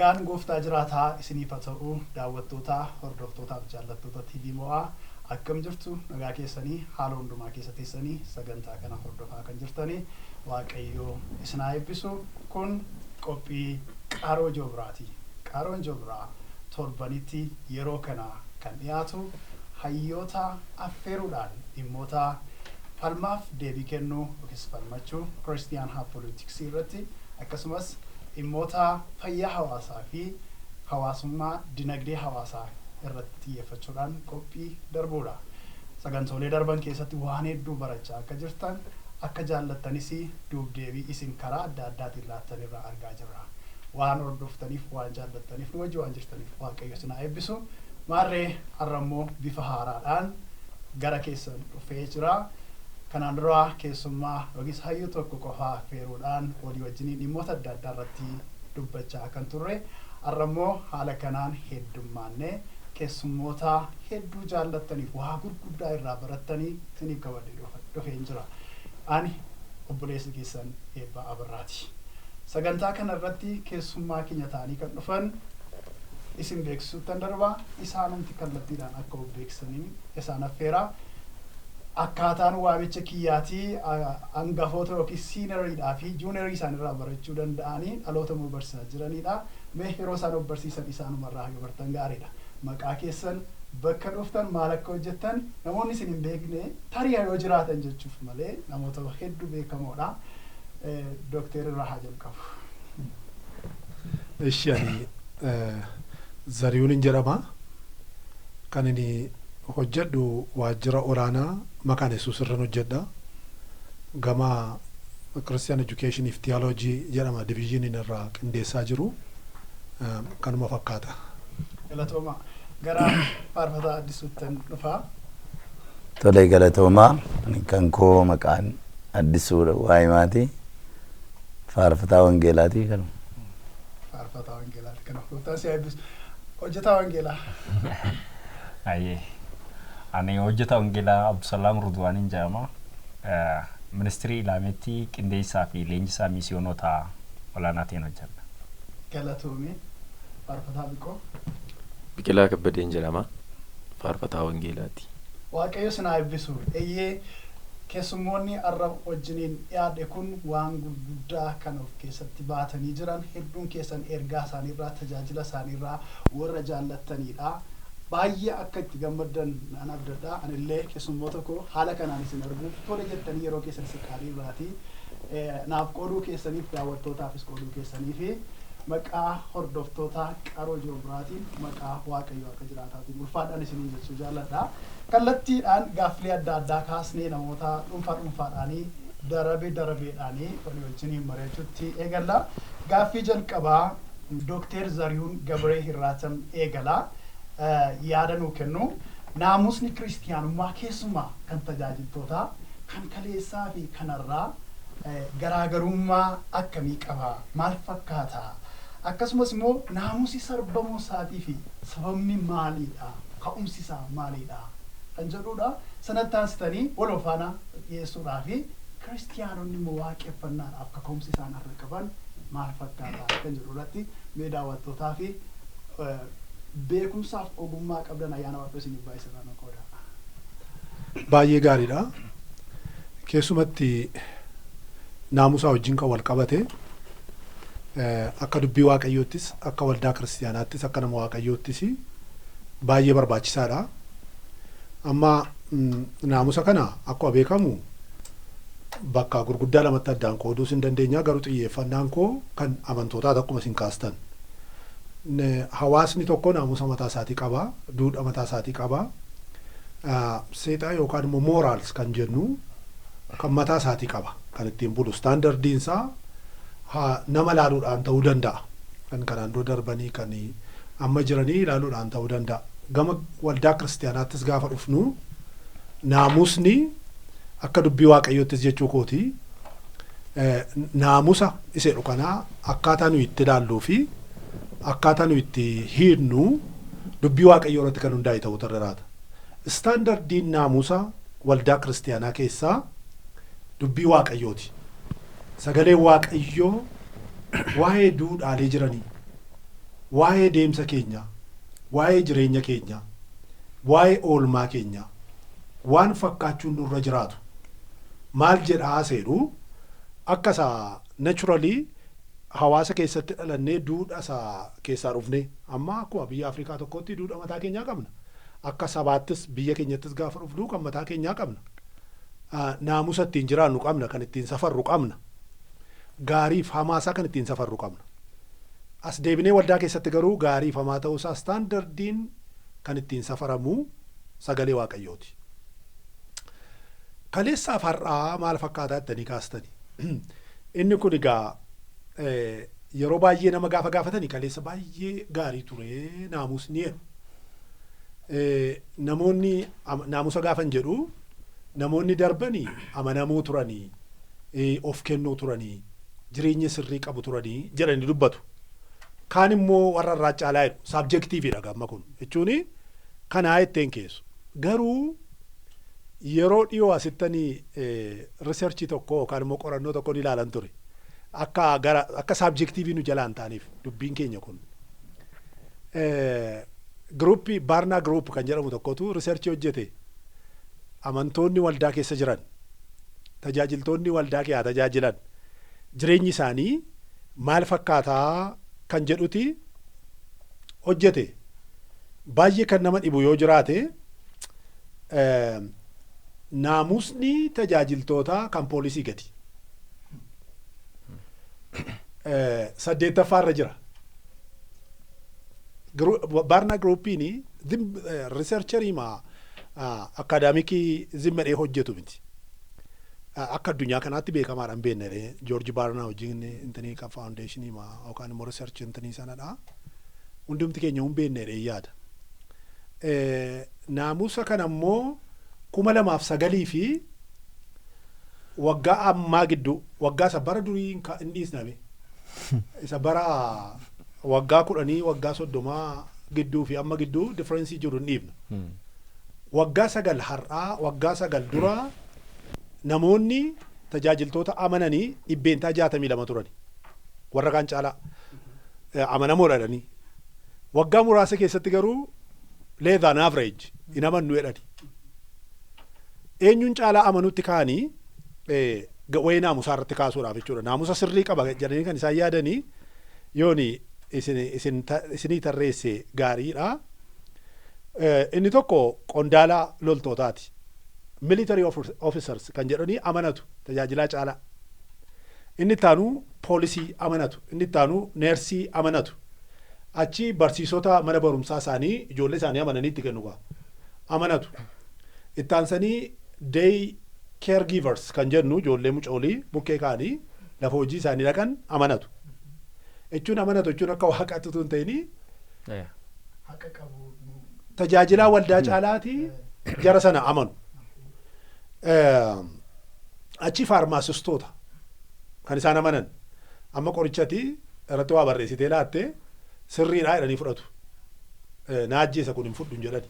Nagaan Gooftaa jiraataa isiniif haa ta'u. Daawwattoota, hordoftootaaf jaallattoota TV Mo'aa, akkam jirtu? Nagaa keessanii? Haala hundumaa keessa teessanii sagantaa kana hordofaa kan jirtanii, Waaqayyo isin haa eebbisu. Kun qophii Qaroo Joobiraati. Qaroon Joobiraa torbanitti yeroo kana kan dhiyaatu, hayyoota affeeruudhaan dhimmoota falmaaf deebii kennuu yookiis falmachuu, Christian apologetics irratti, akkasumas dhimmoota fayyaa hawaasaa fi hawaasummaa, dinagdee hawaasaa irratti xiyyeeffachuudhaan qophii darbuudha. Sagantoolee darban keessatti waan hedduu barachaa akka jirtan, akka jaallattanis duub-deebii isin karaa adda addaatiin laattan irraa argaa jirra. Waan hordoftaniif, waan jaallattaniif, nu wajji waan jirtaniif Waaqayyo isin haa eebbisu. Maarree, har'a immoo bifa haaraadhaan gara keessan dhufee jira. Kanaan dura keessummaa yookiis hayyuu tokko qofaa affeeruudhaan walii wajjiniin dhimmoota adda addaa irratti dubbachaa kan turre, har'a immoo haala kanaan heddummaannee keessummoota hedduu jaallattaniif waa gurguddaa irraa barattanii isiniif qabadhee dhufeen jira. Ani obboleessa keessan Eebbaa Abarraati. Sagantaa kana irratti keessummaa keenya ta'anii kan dhufan isin beeksisuuttan darba. Isaanumti kallattiidhaan akka of beeksisanii isaan affeera. Akkaataan waamicha kiyyaatii hangafoota yookiin senioriidhaa fi juniorii isaanirraa barachuu danda'anii dhaloota immoo barsiisaa jiranidha. Mee yeroo isaan of barsiisan isaanumarraa haga bartan gaariidha. Maqaa keessan, bakka dhuftan, maal akka hojjettan, namoonni isin hin beekne tarii yoo jiraatan jechuuf malee namoota hedduu beekamoodha. Dookteer irraa haa jalqabu. Ishi, ani Zariyuun jedhama. Kan inni hojjedhu waajjira olaanaa Makaana Yesuus irran hojjedha. Gama Christian Education fi Theology jedhama divisioniin irraa qindeessaa jiru. Kanuma fakkaata. Galatooma. Gara Faarfataa Addisuuttan dhufaa. Tole, galatoomaa. Kan koo maqaan Addisuu Waayimaati. Faarfataa Wangeelaati kanuma. Faarfataa Wangeelaati. Kanaaf Gooftaan si haa eebbisu. Hojjetaa Wangeelaa. Ayyee. Ani hojjetaa Wangeelaa Abdusalaam Rudwaaniin jedhama. Ministirii Ilaameetti qindeessaa fi leenjisaa miisiyoonota olaanaa ta'een hojjedha. Galatoomii. Faarfataa Biqoo. Biqilaa Kabbadeen jedhama. Faarfataa Wangeelaati. Waaqayyo isin haa eebbisu. Eeyyee, keessummoonni har'a wajjiniin dhiyaadhe kun waan gurguddaa kan of keessatti baatanii jiran, hedduun keessan ergaa isaaniirraa, tajaajila isaaniirraa warra jaallattanidha. Baay'ee akka itti gammaddan nan abdadha. Anillee keessummoota koo haala kanaan isin arguuf tole jettanii yeroo keessan isin qaalii irraati naaf qooduu keessaniif, daawwattootaafis qooduu keessanii fi maqaa hordoftoota Qaroo Joobiraatiin, maqaa Waaqayyo akka jiraataatiin ulfaadhaan isiniin jechuu jaalladha. Kallattiidhaan gaaffilee adda addaa kaasnee namoota dhuunfaa dhuunfaadhaanii darabe darabeedhaanii walii wajjiniin mari'achuutti eegalla. Gaaffii jalqabaa Dookter Zariyuun Gabree Hirraatan eegala. Yaada nuu kennu. Naamusni kiristiyaanummaa, keessumaa kan tajaajiltootaa, kan kaleessaa fi kanarraa garaagarummaa akkamii qaba? Maal fakkaata? Akkasumas immoo naamusi sarbamuu isaatii fi sababni maaliidha? Ka'umsi isaa maaliidha? Kan jedhudha. Sanatti aansitanii wal faana dhiyeessuudhaa fi kiristiyaanonni immoo waaqeffannaadhaaf kaka'umsi isaan har'a qaban maal fakkaata kan jedhu irratti mee daawwattootaa fi beekumsaaf ogummaa qabdan ayyaana Waaqayyo isiniif baay'isan qooda. Baay'ee gaariidha. Keessumatti naamusaa wajjin kan wal qabate, akka dubbii Waaqayyoottis, akka waldaa kiristiyaanaattis, akka nama Waaqayyoottis baay'ee barbaachisaadha. Amma naamusa kana akkuma beekamu bakka gurguddaa lamatti addaan qooduus hin dandeenya, garuu xiyyeeffannaan koo kan amantootaati akkuma isin kaastan. Hawaasni tokko naamusa mataa isaatii qaba, duudhaa mataa isaatii qaba. Seexaa yookaan immoo morals kan jennu kan mataa isaatii qaba, kan ittiin bulu standardiin isaa nama ilaaluudhaan ta'uu danda'a. Kan kanaan dura darbanii, kan amma jiranii ilaaluudhaan ta'uu danda'a. Gama waldaa kiristiyaanaattis gaafa dhufnu, naamusni akka dubbii Waaqayyoottis jechuu kooti, naamusa iseedhu kanaa akkaataa nuyi itti ilaalluu fi akkaataa nuyi itti hiidnu dubbii Waaqayyoo irratti kan hundaa'e ta'uu irra jiraata. Standardiin naamusa waldaa kiristiyaanaa keessaa dubbii Waaqayyooti. Sagaleen Waaqayyoo waa'ee duudhaalee jiranii Waa'ee deemsa keenyaa, waa'ee jireenya keenyaa, waa'ee oolmaa keenyaa waan fakkaachuun nurra jiraatu maal jedhaa seedhu, akka isaa naturally hawaasa keessatti dhalannee, duudha isaa keessaa dhufne, amma akkuma biyya Afrikaa tokkotti duudha mataa keenyaa qabna. Akka sabaattis biyya keenyattis gaafa dhufnu kan mataa keenyaa qabna. Naamusa ittiin jiraannu qabna, kan ittiin safarru qabna. Gaariif hamaasaa kan ittiin safarru qabna. As deebinee waldaa keessatti garuu gaariif hamaa ta'uusaa standardiin kan ittiin safaramu sagalee Waaqayyooti. Kaleessaaf har'aa maal fakkaataa jettanii kaastani? Inni kun egaa yeroo baay'ee nama gaafa gaafatanii kaleessa baay'ee gaarii ture naamusni jedhu. Namoonni naamusa gaafan jedhu, namoonni darbanii amanamoo turanii, of kennuu turanii, jireenya sirrii qabu turanii jedhanii dubbatu. Kaan immoo warra irraa caalaa jedhu. Subjectiveidha gamma kun jechuun kanaa itteen keessu. Garuu yeroo dhiyoo asittanii researchii tokko yookaan immoo qorannoo tokko ni ilaalan ture. Akka gara akka subjectiveii nu jalaan ta'aniif dubbiin keenya kun. Groupii Barna Group kan jedhamu tokkotu researchii hojjete. Amantoonni waldaa keessa jiran, tajaajiltoonni waldaa keessaa tajaajilan, jireenyi isaanii maal fakkaataa kan jedhuti hojjete. Baay'ee kan nama dhibu yoo jiraate, naamusni tajaajiltootaa kan poolisii gadi. Saddeettaffaarra jira. Barna Groupiin researcherii maa academicii zimmadhee hojjetu miti. Akka addunyaa kanaatti beekamaadhaan beekna, George Barna wajjin intinii kan foundationii maa yookaan immoo research intinii sanadha. Hundumti keenya hin beekne yaada. Naamusa kana immoo 2009 fi waggaa ammaa gidduu, waggaa isa bara durii hin dhiisname. Isa bara waggaa 10, waggaa 30 gidduu fi amma gidduu differenceii jiru hin dhiifna. Waggaa 9 har'aa, waggaa 9 dura namoonni tajaajiltoota amananii 62% turani. Warra kaan caalaa amanamoodha jedhanii. Waggaa muraasa keessatti garuu less than average hin amannu jedhani. Eenyuun caalaa amanutti ka'anii wayii naamusaa irratti kaasuudhaaf jechuudha. Naamusa sirrii qaba jedhanii kan isaan yaadanii yooni isinii tarreesse gaariidha. Inni tokko qondaala loltootaati. Military officers kan jedhanii amanatu tajaajilaa caalaa. Inni ittaanu poolisii amanatu. Inni ittaanu neersii amanatu. Achi barsiisota mana barumsaa isaanii ijoollee isaanii amananii itti kennu amanatu. Ittaansanii day caregivers kan jennu, ijoollee mucoolii bukkee kaanii lafa hojii isaanii dhaqan amanatu. Jechuun amanatu jechuun akka waaqaatti utuu hin ta'inii Haqa qabu. tajaajilaa waldaa caalaati jara sana amanu. Achi pharmacistoota kan isaan amanan, amma qorichati irratti waa barreessitee laattee sirriidhaa jedhanii fudhatu. Na ajjeesa kun hin fudhu hin jedhani.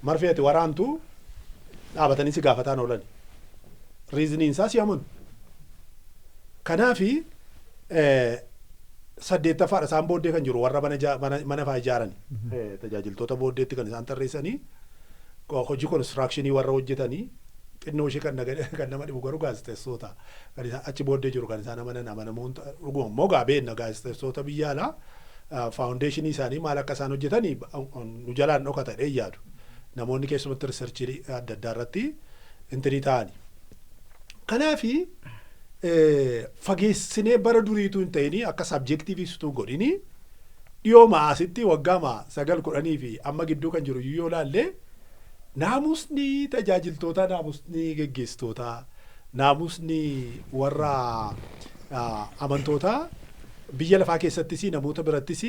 Marfeeti waraantu dhaabatanii si gaafataan oolan. Reasoniin isaa si amanu. Kanaafi saddeettaffaadha isaan booddee kan jiru warra mana faa ijaaran, tajaajiltoota booddeetti kan isaan tarreessanii hojii constructionii warra hojjetanii. Xinnoo ishee kan nama dhibu garuu gaazexeessoota kan isaan achi booddee jiru kan isaan amanan. Amanamuun dhuguma immoo gaa beenna, gaazexeessoota biyya alaa foundationii isaanii maal akka isaan hojjetanii nu jalaan dhokata jedhee yaadu, namoonni keessumatti researchii adda addaa irratti intinii ta'ani. Kanaafi fageessinee bara duriitu hin ta'inii, akka subjectiveiitu godhini, dhiyoo maasitti waggaa 9, 10 fi amma gidduu kan jiru yoo laallee, naamusni tajaajiltootaa, naamusni geggeessitootaa, naamusni warra amantootaa biyya lafaa keessattis, namoota birattis,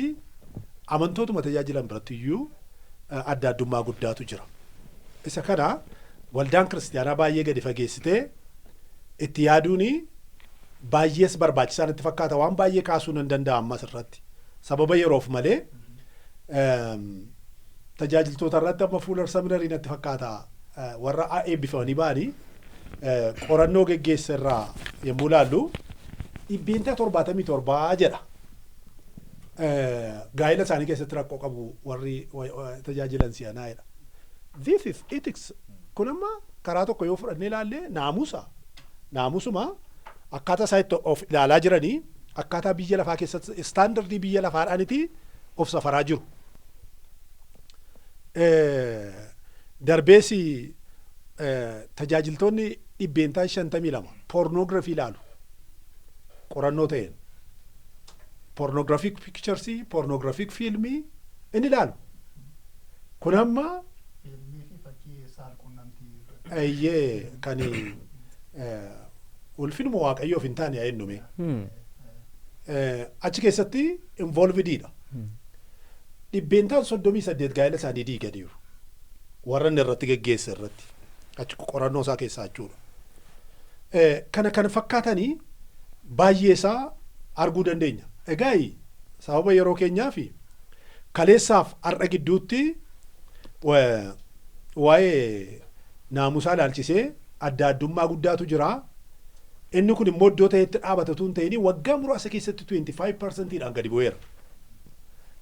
amantootuma tajaajilan biratti iyyuu adda addummaa guddaatu jira. Isa kana waldaan kiristaanaa baay'ee gadi fageessitee itti yaaduuni baay'ees barbaachisaa natti fakkaata. Waan baay'ee kaasuu nan danda'a ammas irratti, sababa yeroof malee. Tajaajiltoota irratti amma Fuller Seminary natti fakkaata, warra eebbifamanii ba'anii qorannoo geggeessa irraa yommuu ilaallu 77% jedha. Gaa'ela isaanii keessatti rakkoo qabu warri tajaajilan si'anaa'edha. This is ethics. Kun amma karaa tokko yoo fudhannee ilaalle naamusa. Naamusuma akkaataa isaa itti of ilaalaa jiranii, akkaataa biyya lafaa keessatti standardii biyya lafaadhaaniti of safaraa jiru. Darbees tajaajiltoonni 52% pornography ilaalu qorannoo ta'een. Pornographic picturesii, pornographic filmii inni ilaalu. Kun amma Fiilmii fi fakkii saalqunnamtii. Eeyyee, kan ulfinuma Waaqayyoof hin taane haa jennume. Achi keessatti involvediidha. 38% gaa'ela isaanii diiganiiru. Warra inni irratti geggeesse irratti. Achi qorannoo isaa keessaa jechuudha. Kana kan fakkaatanii baay'ee isaa arguu dandeenya. Egaa sababa yeroo keenyaa fi kaleessaaf har'a gidduutti waa'ee naamusaa ilaalchisee adda addummaa guddaatu jira. Inni kun immoo iddoo ta'etti dhaabatatu hin ta'in, waggaa muraasa keessatti 25%dhaan gadi bu'eera.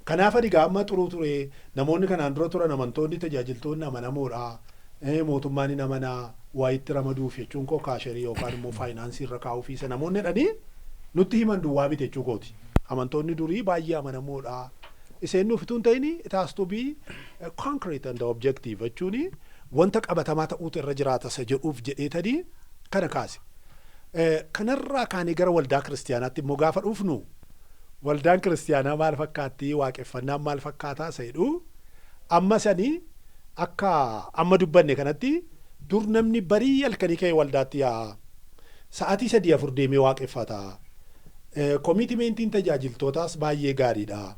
Kanaaf ani amma xuruu ture, namoonni kanaan dura turan, amantoonni, tajaajiltoonni amanamoodha. Mootummaan hin amanaa, waa itti ramaduuf jechuun koo cashierii yookaan immoo faayinaansii irra kaa'uuf isa namoonni jedhanii nutti himan duwwaa miti jechuu kooti. Amantoonni durii baay'ee amanamoodha. Iseen nuuf utuu hin ta'in, it has to be concrete and objective jechuun wanta qabatamaa ta'uutu irra jiraata isa jedhuuf jedheetanii kana kaase. Kanarraa kaanee gara waldaa kiristiyaanaatti immoo gaafa dhufnu, waldaan kiristiyaanaa maal fakkaatti, waaqeffannaan maal fakkaataa isa jedhu, amma sanii akka amma dubbanne kanatti dur namni barii halkanii ka'ee waldaatti yaa'a. Sa'aatii sadii afur deemee waaqeffata. Commitmentiin tajaajiltootaas baay'ee gaariidha.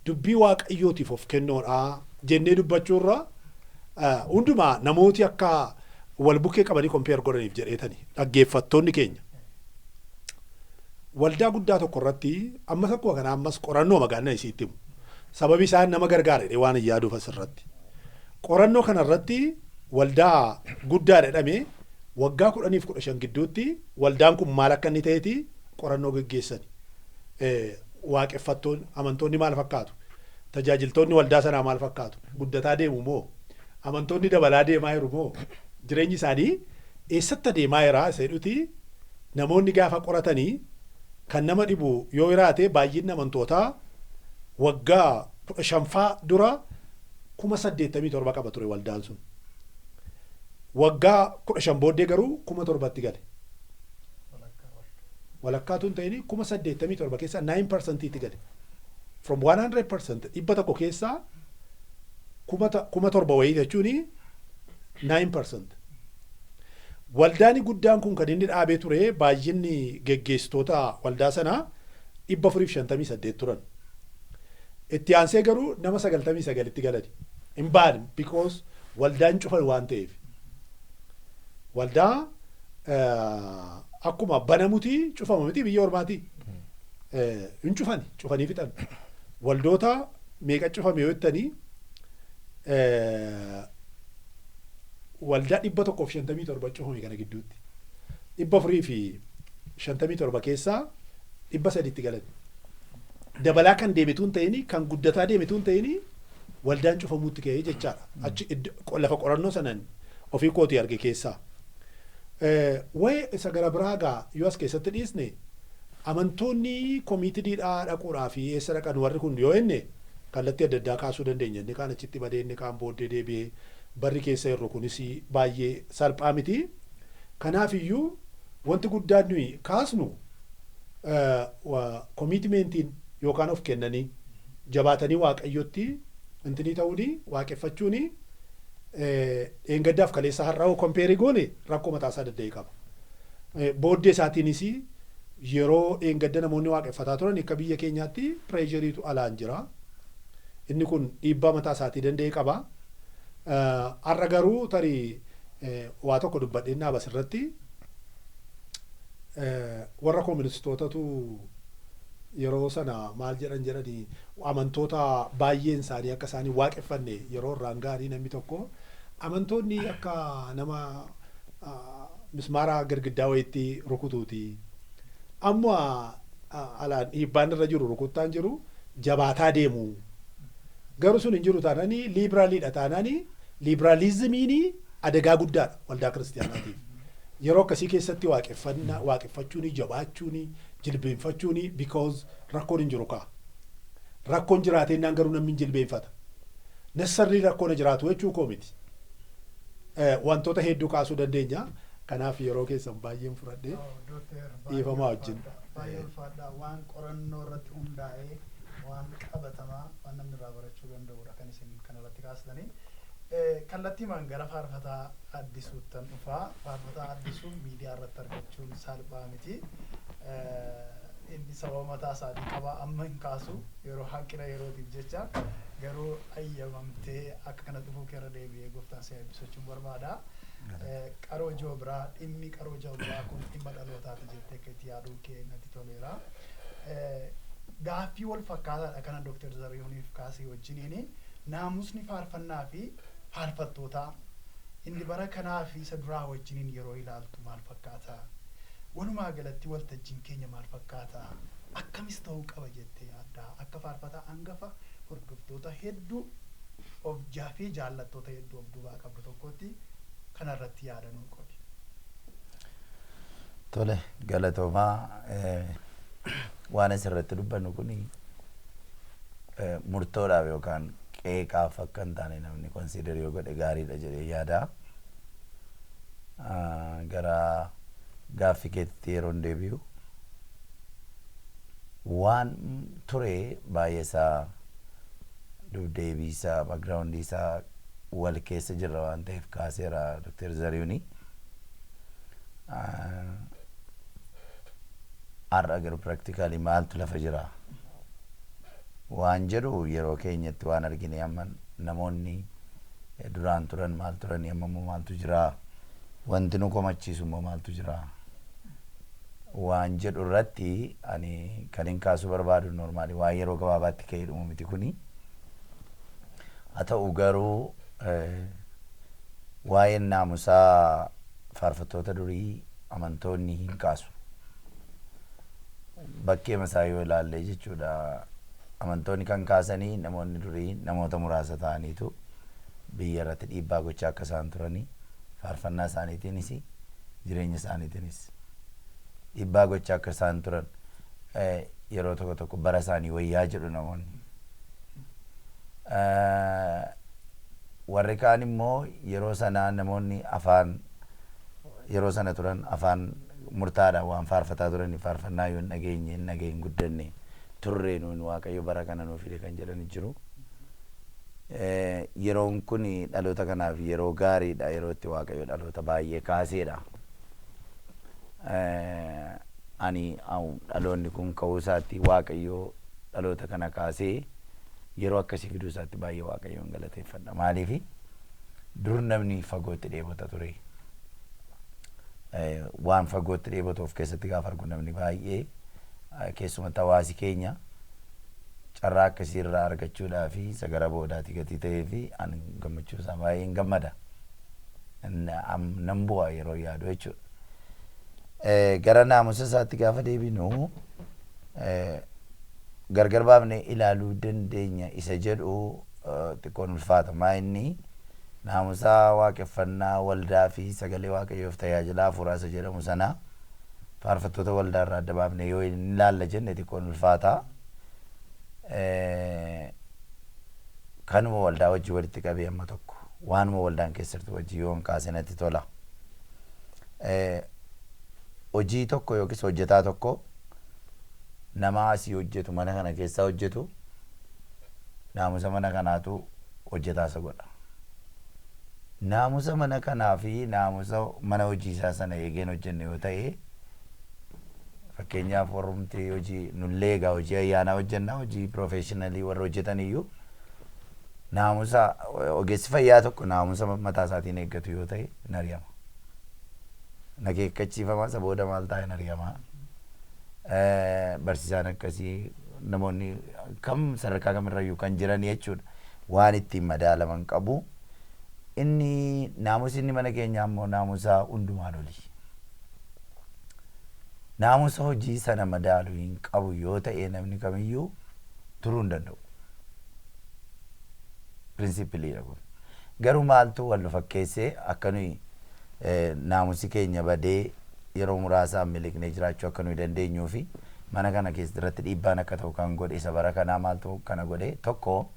Dubbii Waaqayyootiif of kennoodha jennee dubbachuurra hundumaa namooti akka wal bukkee qabanii compare godhaniif jedheetani dhaggeeffattoonni keenya. Waldaa guddaa tokko irratti ammas akkuma kana ammas qorannoo magaalaa isiitti himu. Sababi isaan nama gargaara jedhee waan hin yaaduuf asirratti. Qorannoo kana irratti waldaa guddaa jedhame waggaa 10f 15 gidduutti waldaan kun maal akka inni ta'eeti qorannoo geggeessani. Waaqeffattoonni, amantoonni maal fakkaatu? Tajaajiltoonni waldaa sanaa maal fakkaatu? Guddataa deemu moo? Amantoonni dabalaa deemaa jiru moo? Jireenyi isaanii eessatti adeemaa jira isa jedhuti namoonni gaafa qoratanii, kan nama dhibu yoo jiraate, baay'inni amantootaa waggaa 15ffaa dura 87,000 qaba ture waldaan sun. Waggaa 15 booddee garuu 7,000tti gale. Walakkaatu hin ta'in, 87,000 keessaa 9%itti gale. From 100%, 100 keessaa 7,000 wayii jechuun 9%. Waldaan guddaan kun kan inni dhaabee ture baay'inni geggeessitoota waldaa sanaa 458 turan. Itti aansee garuu nama 99tti galani. Hin baane, because waldaan cufan waan ta'eef. Waldaa akkuma banamuti cufama miti biyya ormaati. Hin cufani, cufanii fixan. Waldoota meeqa cufame yoo jettanii, waldaa 157 cufame kana gidduutti. 457 keessaa 300tti galan. Dabalaa kan deemetu hin ta'in, kan guddataa deemetu hin ta'in, waldaan cufamuutti ka'ee jechaadha. Achi lafa qorannoo sanan ofii kootii arge keessaa. Waa'ee isa gara biraa gaa yoo as keessatti dhiisne, amantoonni committediidhaa dhaquudhaa fi eessa dhaqan warri kun yoo jenne, kallattii adda addaa kaasuu dandeenya. Inni kaan achitti badee, inni kaan booddee deebi'ee, barri keessa jirru kunis baay'ee salphaa miti. Kanaaf iyyuu wanti guddaan nuyi kaasnu commitmentiin yookaan of kennanii jabaatanii Waaqayyotti intinii ta'uuni, waaqeffachuuni, dheengaddaaf kaleessa har'a compare goone rakkoo mataasaa danda'e qaba. Booddee isaatiinis yeroo dheengadda namoonni waaqeffataa turan akka biyya keenyaatti pressureiitu alaan jira. Inni kun dhiibbaa mataa isaatii danda'e qaba. Har'a garuu tarii waa tokko dubbadheen dhaabas irratti, warra kooministootatu yeroo sana maal jedhan jedhanii, amantoota baay'een isaanii akka isaanii waaqeffanne yeroo irraan gaarii namni tokko amantoonni akka nama mismaara girgiddaa wayiitti rukutuuti. Amma alaan dhiibbaan irra jiru, rukuttaan jiru. Jabaataa deemu. Garuu sun hin jiru taananii, liberaliidha taananii, liberalismiin adagaa guddaadha waldaa kiristaanaatiif. Yeroo akkasii keessatti waaqeffannaa waaqeffachuun, jabaachuun, jilbeenfachuun, because rakkoon hin jiru ka'a. Rakkoon jiraateennaan garuu namni hin jilbeenfata. Necessarily rakkoon jiraatu jechuu koo miti. Wantoota hedduu kaasuu dandeenya. Kanaaf yeroo keessan baay'een fudhadhee dhiifamaa wajjin. Baay'ee ulfaadha. Waan qorannoo irratti hundaa'ee, waan qabatamaa, waan namni irraa barachuu danda'udha kan isin kanarratti kaastanii. Kallattiimaan gara faarfataa Addisuuttan dhufaa. Faarfataa Addisuu miidiyaa irratti argachuun salphaa miti. Inni sababa mataa isaatii qaba, amma hin kaasu yeroo hanqina yerootiif jecha, garuu ayyamamtee akka kana dhufuu keerra deebi'ee gooftaan si eebbisachuun barbaada. Qaroo Joobiraa, dhimmi Qaroo Joobiraa kun dhimma dhalootaati jettee akka itti yaaduu kee natti toleera. Gaaffii wal fakkaataadha kana Dooktar Zarihuuniif kaasee wajjiniini, naamusni faarfannaa fi faarfattootaa inni bara kanaa fi isa duraa wajjiniin yeroo ilaaltu maal fakkaata? Walumaa galatti waltajjiin keenya maal fakkaata? Akkamis ta'uu qaba jettee yaaddaa? Akka faarfataa hangafa hordoftoota hedduu of fi jaallattoota hedduu of duubaa qabdu tokkotti kanarratti yaadanuu qodi. Tole, galatoomaa. Waan asirratti dubbannu kun murtoodhaaf yookaan qeeqaaf akka hin taane namni consider yoo godhe gaariidha jedhee yaada. Gara gaaffii keetti yeroo hin deebi'u, waan ture baay'ee isaa dubdeebii isaa, backgroundii isaa wal keessa jirra waan ta'eef kaaseera Dr. Zariyuuni. Har'a garuu practically maaltu lafa jira waan jedhu, yeroo keenyatti waan argine, amma namoonni duraan turan maal turan, amma immoo maaltu jira, wanti nu komachiisu immoo maaltu jira waan jedhu irratti ani kan hin kaasuu barbaadu, normally waan yeroo gabaabaatti ka'ee dhumu miti kuni. Haa ta'u garuu waa'een naamusaa faarfattoota durii amantoonni hin kaasu. Bakkee masaa yoo ilaalle jechuudha, amantoonni kan kaasanii namoonni durii namoota muraasa ta'aniitu biyya irratti dhiibbaa gochaa akka isaan turanii, faarfannaa isaaniitiinis jireenya isaaniitiinis dhiibbaa gochaa akka isaan turan, yeroo tokko tokko bara isaanii wayyaa jedhu namoonni. Warri kaan immoo yeroo sanaa namoonni afaan yeroo sana turan afaan murtaadhaan waan faarfataa turanii, faarfannaa yoo hin dhageenye hin dhageenye guddanne turre, nuun Waaqayyo bara kana nuu fide kan jedhan jiru. Yeroon kun dhaloota kanaaf yeroo gaariidha, yeroo itti Waaqayyo dhaloota baay'ee kaaseedha. Ani dhaloonni kun ka'uu isaatti, Waaqayyo dhaloota kana kaasee yeroo akkasii fiduu isaatti baay'ee Waaqayyoon galateeffadha. Maaliifi, dur namni fagootti dheebota ture. Waan fagootti dheebotu of keessatti gaafa argu namni baay'ee, keessumatti hawaasi keenya, carraa akkasii irraa argachuudhaa fi isa gara boodaati gatii ta'ee fi ani gammachuu isaa baay'een gammada. Nan bu'a yeroo yaadu jechuudha. Gara naamusa isaatti gaafa deebinu, gargar baafnee ilaaluu dandeenya isa jedhu xiqqoon ulfaata. Maa inni naamusa waaqeffannaa waldaa fi sagalee Waaqayyoof tajaajila hafuuraa isa jedhamu sana faarfattoota waldaa irraa adda baafnee yoo hin ilaalla jenne xiqqoon ulfaata. Kanuma waldaa wajjin walitti qabee amma tokko waanuma waldaan keessatti wajjin yoo hin kaase natti tola. Hojii tokko yookiis hojjetaa tokko, nama asii hojjetu, mana kana keessaa hojjetu, naamusa mana kanaatu hojjetaa isa godha. Naamusa mana kanaa fi naamusa mana hojii isaa sana eegeen hojjenne yoo ta'e, fakkeenyaaf warrumti hojii nullee egaa hojii ayyaanaa hojjenna, hojii professionalii warra hojjetan iyyuu, naamusa ogeessi fayyaa tokko naamusa mataa isaatiin eeggatu yoo ta'e hin ari'ama. Nakeekkachiifama, isa booda maal ta'a, hin ari'ama. Barsiisaan akkasii, namoonni kam sadarkaa kamirrayyuu kan jiran jechuudha. Waan ittiin madaalaman qabu. Inni naamusi inni mana keenyaa immoo naamusa hundumaan olii. Naamusa hojii sana madaalu hin qabu yoo ta'e namni kamiyyuu Turuu hin danda'u. Pirinsipiliidha kun. Garuu maaltu wal nu fakkeessee akka nuyi naamusi keenya badee yeroo muraasaaf miliqnee jiraachuu akka nuyi dandeenyuu fi mana kana keessatti dhiibbaan akka ta'u kan godhe isa bara kanaa maaltu kana godhe? Tokko,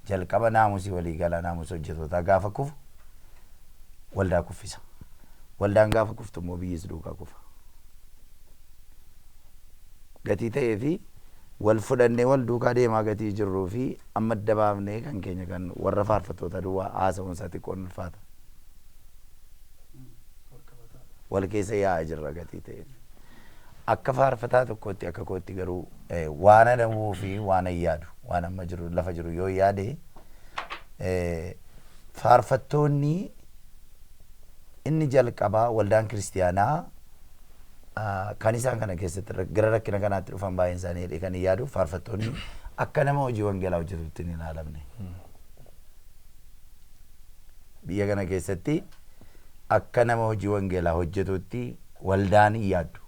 jalqaba naamusii waliigalaa, naamusa hojjetootaa gaafa kufu waldaa kuffisa. Waldaan gaafa kuftu immoo biyyis duukaa kufa. Gatii ta'ee fi wal fudhannee wal duukaa deemaa gatii jirruu fi amma adda baafnee kan keenya kan warra faarfattoota duwwaa haasa'uun isaa xiqqoon ulfaata. Wal keessa yaa'aa jirra gatii ta'eef. Akka faarfataa tokkootti, akka kootti garuu, waan adamuu fi waan yaadu, waan amma jiru lafa jiru yoo yaade, faarfattoonni inni jalqabaa waldaan kiristiyaanaa kan isaan kana keessatti gara rakkina kanaatti dhufan baay'een isaanii jedhee kan hin yaadu, faarfattoonni akka nama hojii wangeelaa hojjetutti hin ilaalamne. Biyya kana keessatti akka nama hojii wangeelaa hojjetutti waldaan hin yaaddu.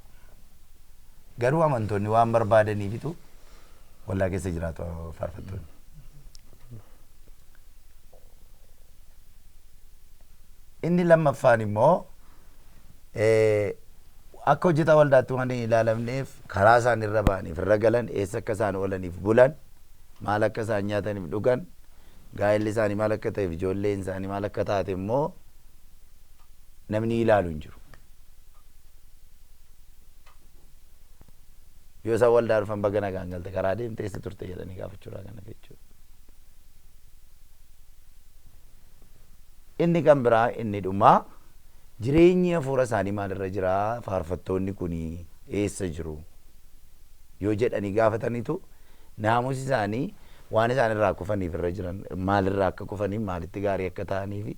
Garuu amantoonni waan barbaadaniifitu waldaa keessa jiraatu faarfattoonni. Inni lammaffaan immoo akka hojjetaa waldaatti waan hin ilaalamneef karaa isaan irra ba'aniif irra galan, eessa akka isaan oolaniif bulan, maal akka isaan nyaataniif dhugan, gaa'elli isaanii maal akka ta'eef ijoolleen isaanii maal akka taate immoo namni ilaalu hin jiru. Yoo isaan waldaa dhufan, "Baga nagaan galte, karaa deemte, eessa turte?" jedhanii gaafachuudhaa kana jechuudha. Inni kan biraa, inni dhumaa, jireenyi hafuura isaanii maalirra jiraa, faarfattoonni kun eessa jiru yoo jedhanii gaafatanitu, naamusi isaanii waan isaan irraa kufaniif irra jiran, maalirraa akka kufaniif, maalitti gaarii akka ta'anii fi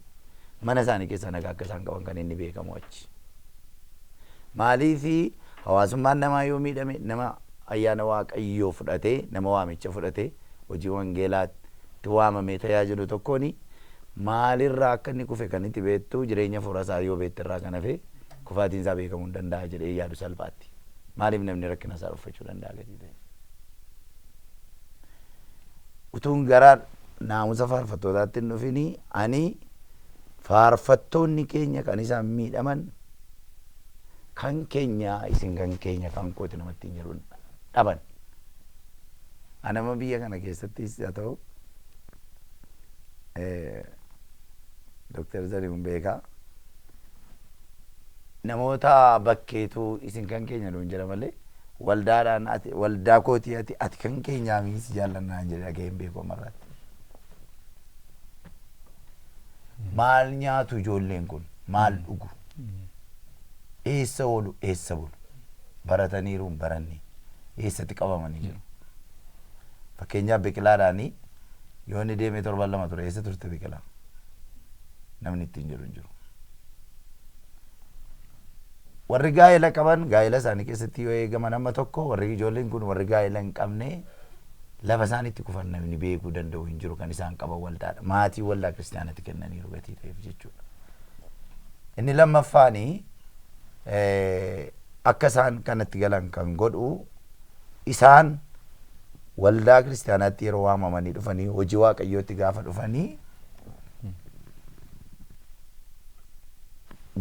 mana isaanii keessaa nagaa akka isaan qaban kan inni beekamu achi. Maaliifi hawaasummaan namaa yoo miidhame, nama ayyaana Waaqayyoo fudhatee, nama waamicha fudhatee hojii wangeelaatti waamamee tajaajilu tokkoon maalirraa akka inni kufe kan itti beektu jireenya hafuura isaa yoo beekte irraa kan hafe kufaatiin isaa beekamuu hin danda'a jedhee yaadu salphaatti. Maaliif namni rakkina isaa uffachuu danda'a gatii ta'e. Utuun gara naamusa faarfattootaatti hin dhufini, ani faarfattoonni keenya kan isaan miidhaman kan keenya isin kan keenya kan kooti namatti hin jedhu dhaban. Anama biyya kana keessattis haa ta'u, Dooktar Zarihuun beekaa. Namoota bakkeetu isin kan keenya nuun jedha malee waldaadhaan ati waldaa kootii ati kan keenyaa miti, si jaallannaan jedhe dhaga'ee hin beeku amarratti. Maal nyaatu ijoolleen kun? Maal dhugu? Eessa oolu? Eessa bulu? Barataniiru hin baranne? Eessatti qabamanii jiru? Fakkeenyaaf, Biqilaadhaanii yoo inni deemee torban 2 ture, "Eessa turte, Biqilaa?" namni ittiin jiru hin jiru. Warri gaa'ela qaban gaa'ela isaanii keessatti yoo eegaman amma tokko, warri ijoolleen kun, warri gaa'ela hin qabne, lafa isaan itti kufan namni beekuu danda'u hin jiru. Kan isaan qaban waldaadha. Maatii waldaa kiristaanatti kennaniiru gatii ta'eef jechuudha. Inni lammaffaani, akka isaan kanatti galan kan godhu, isaan waldaa kiristaanaatti yeroo waamamanii dhufanii hojii Waaqayyootti gaafa dhufanii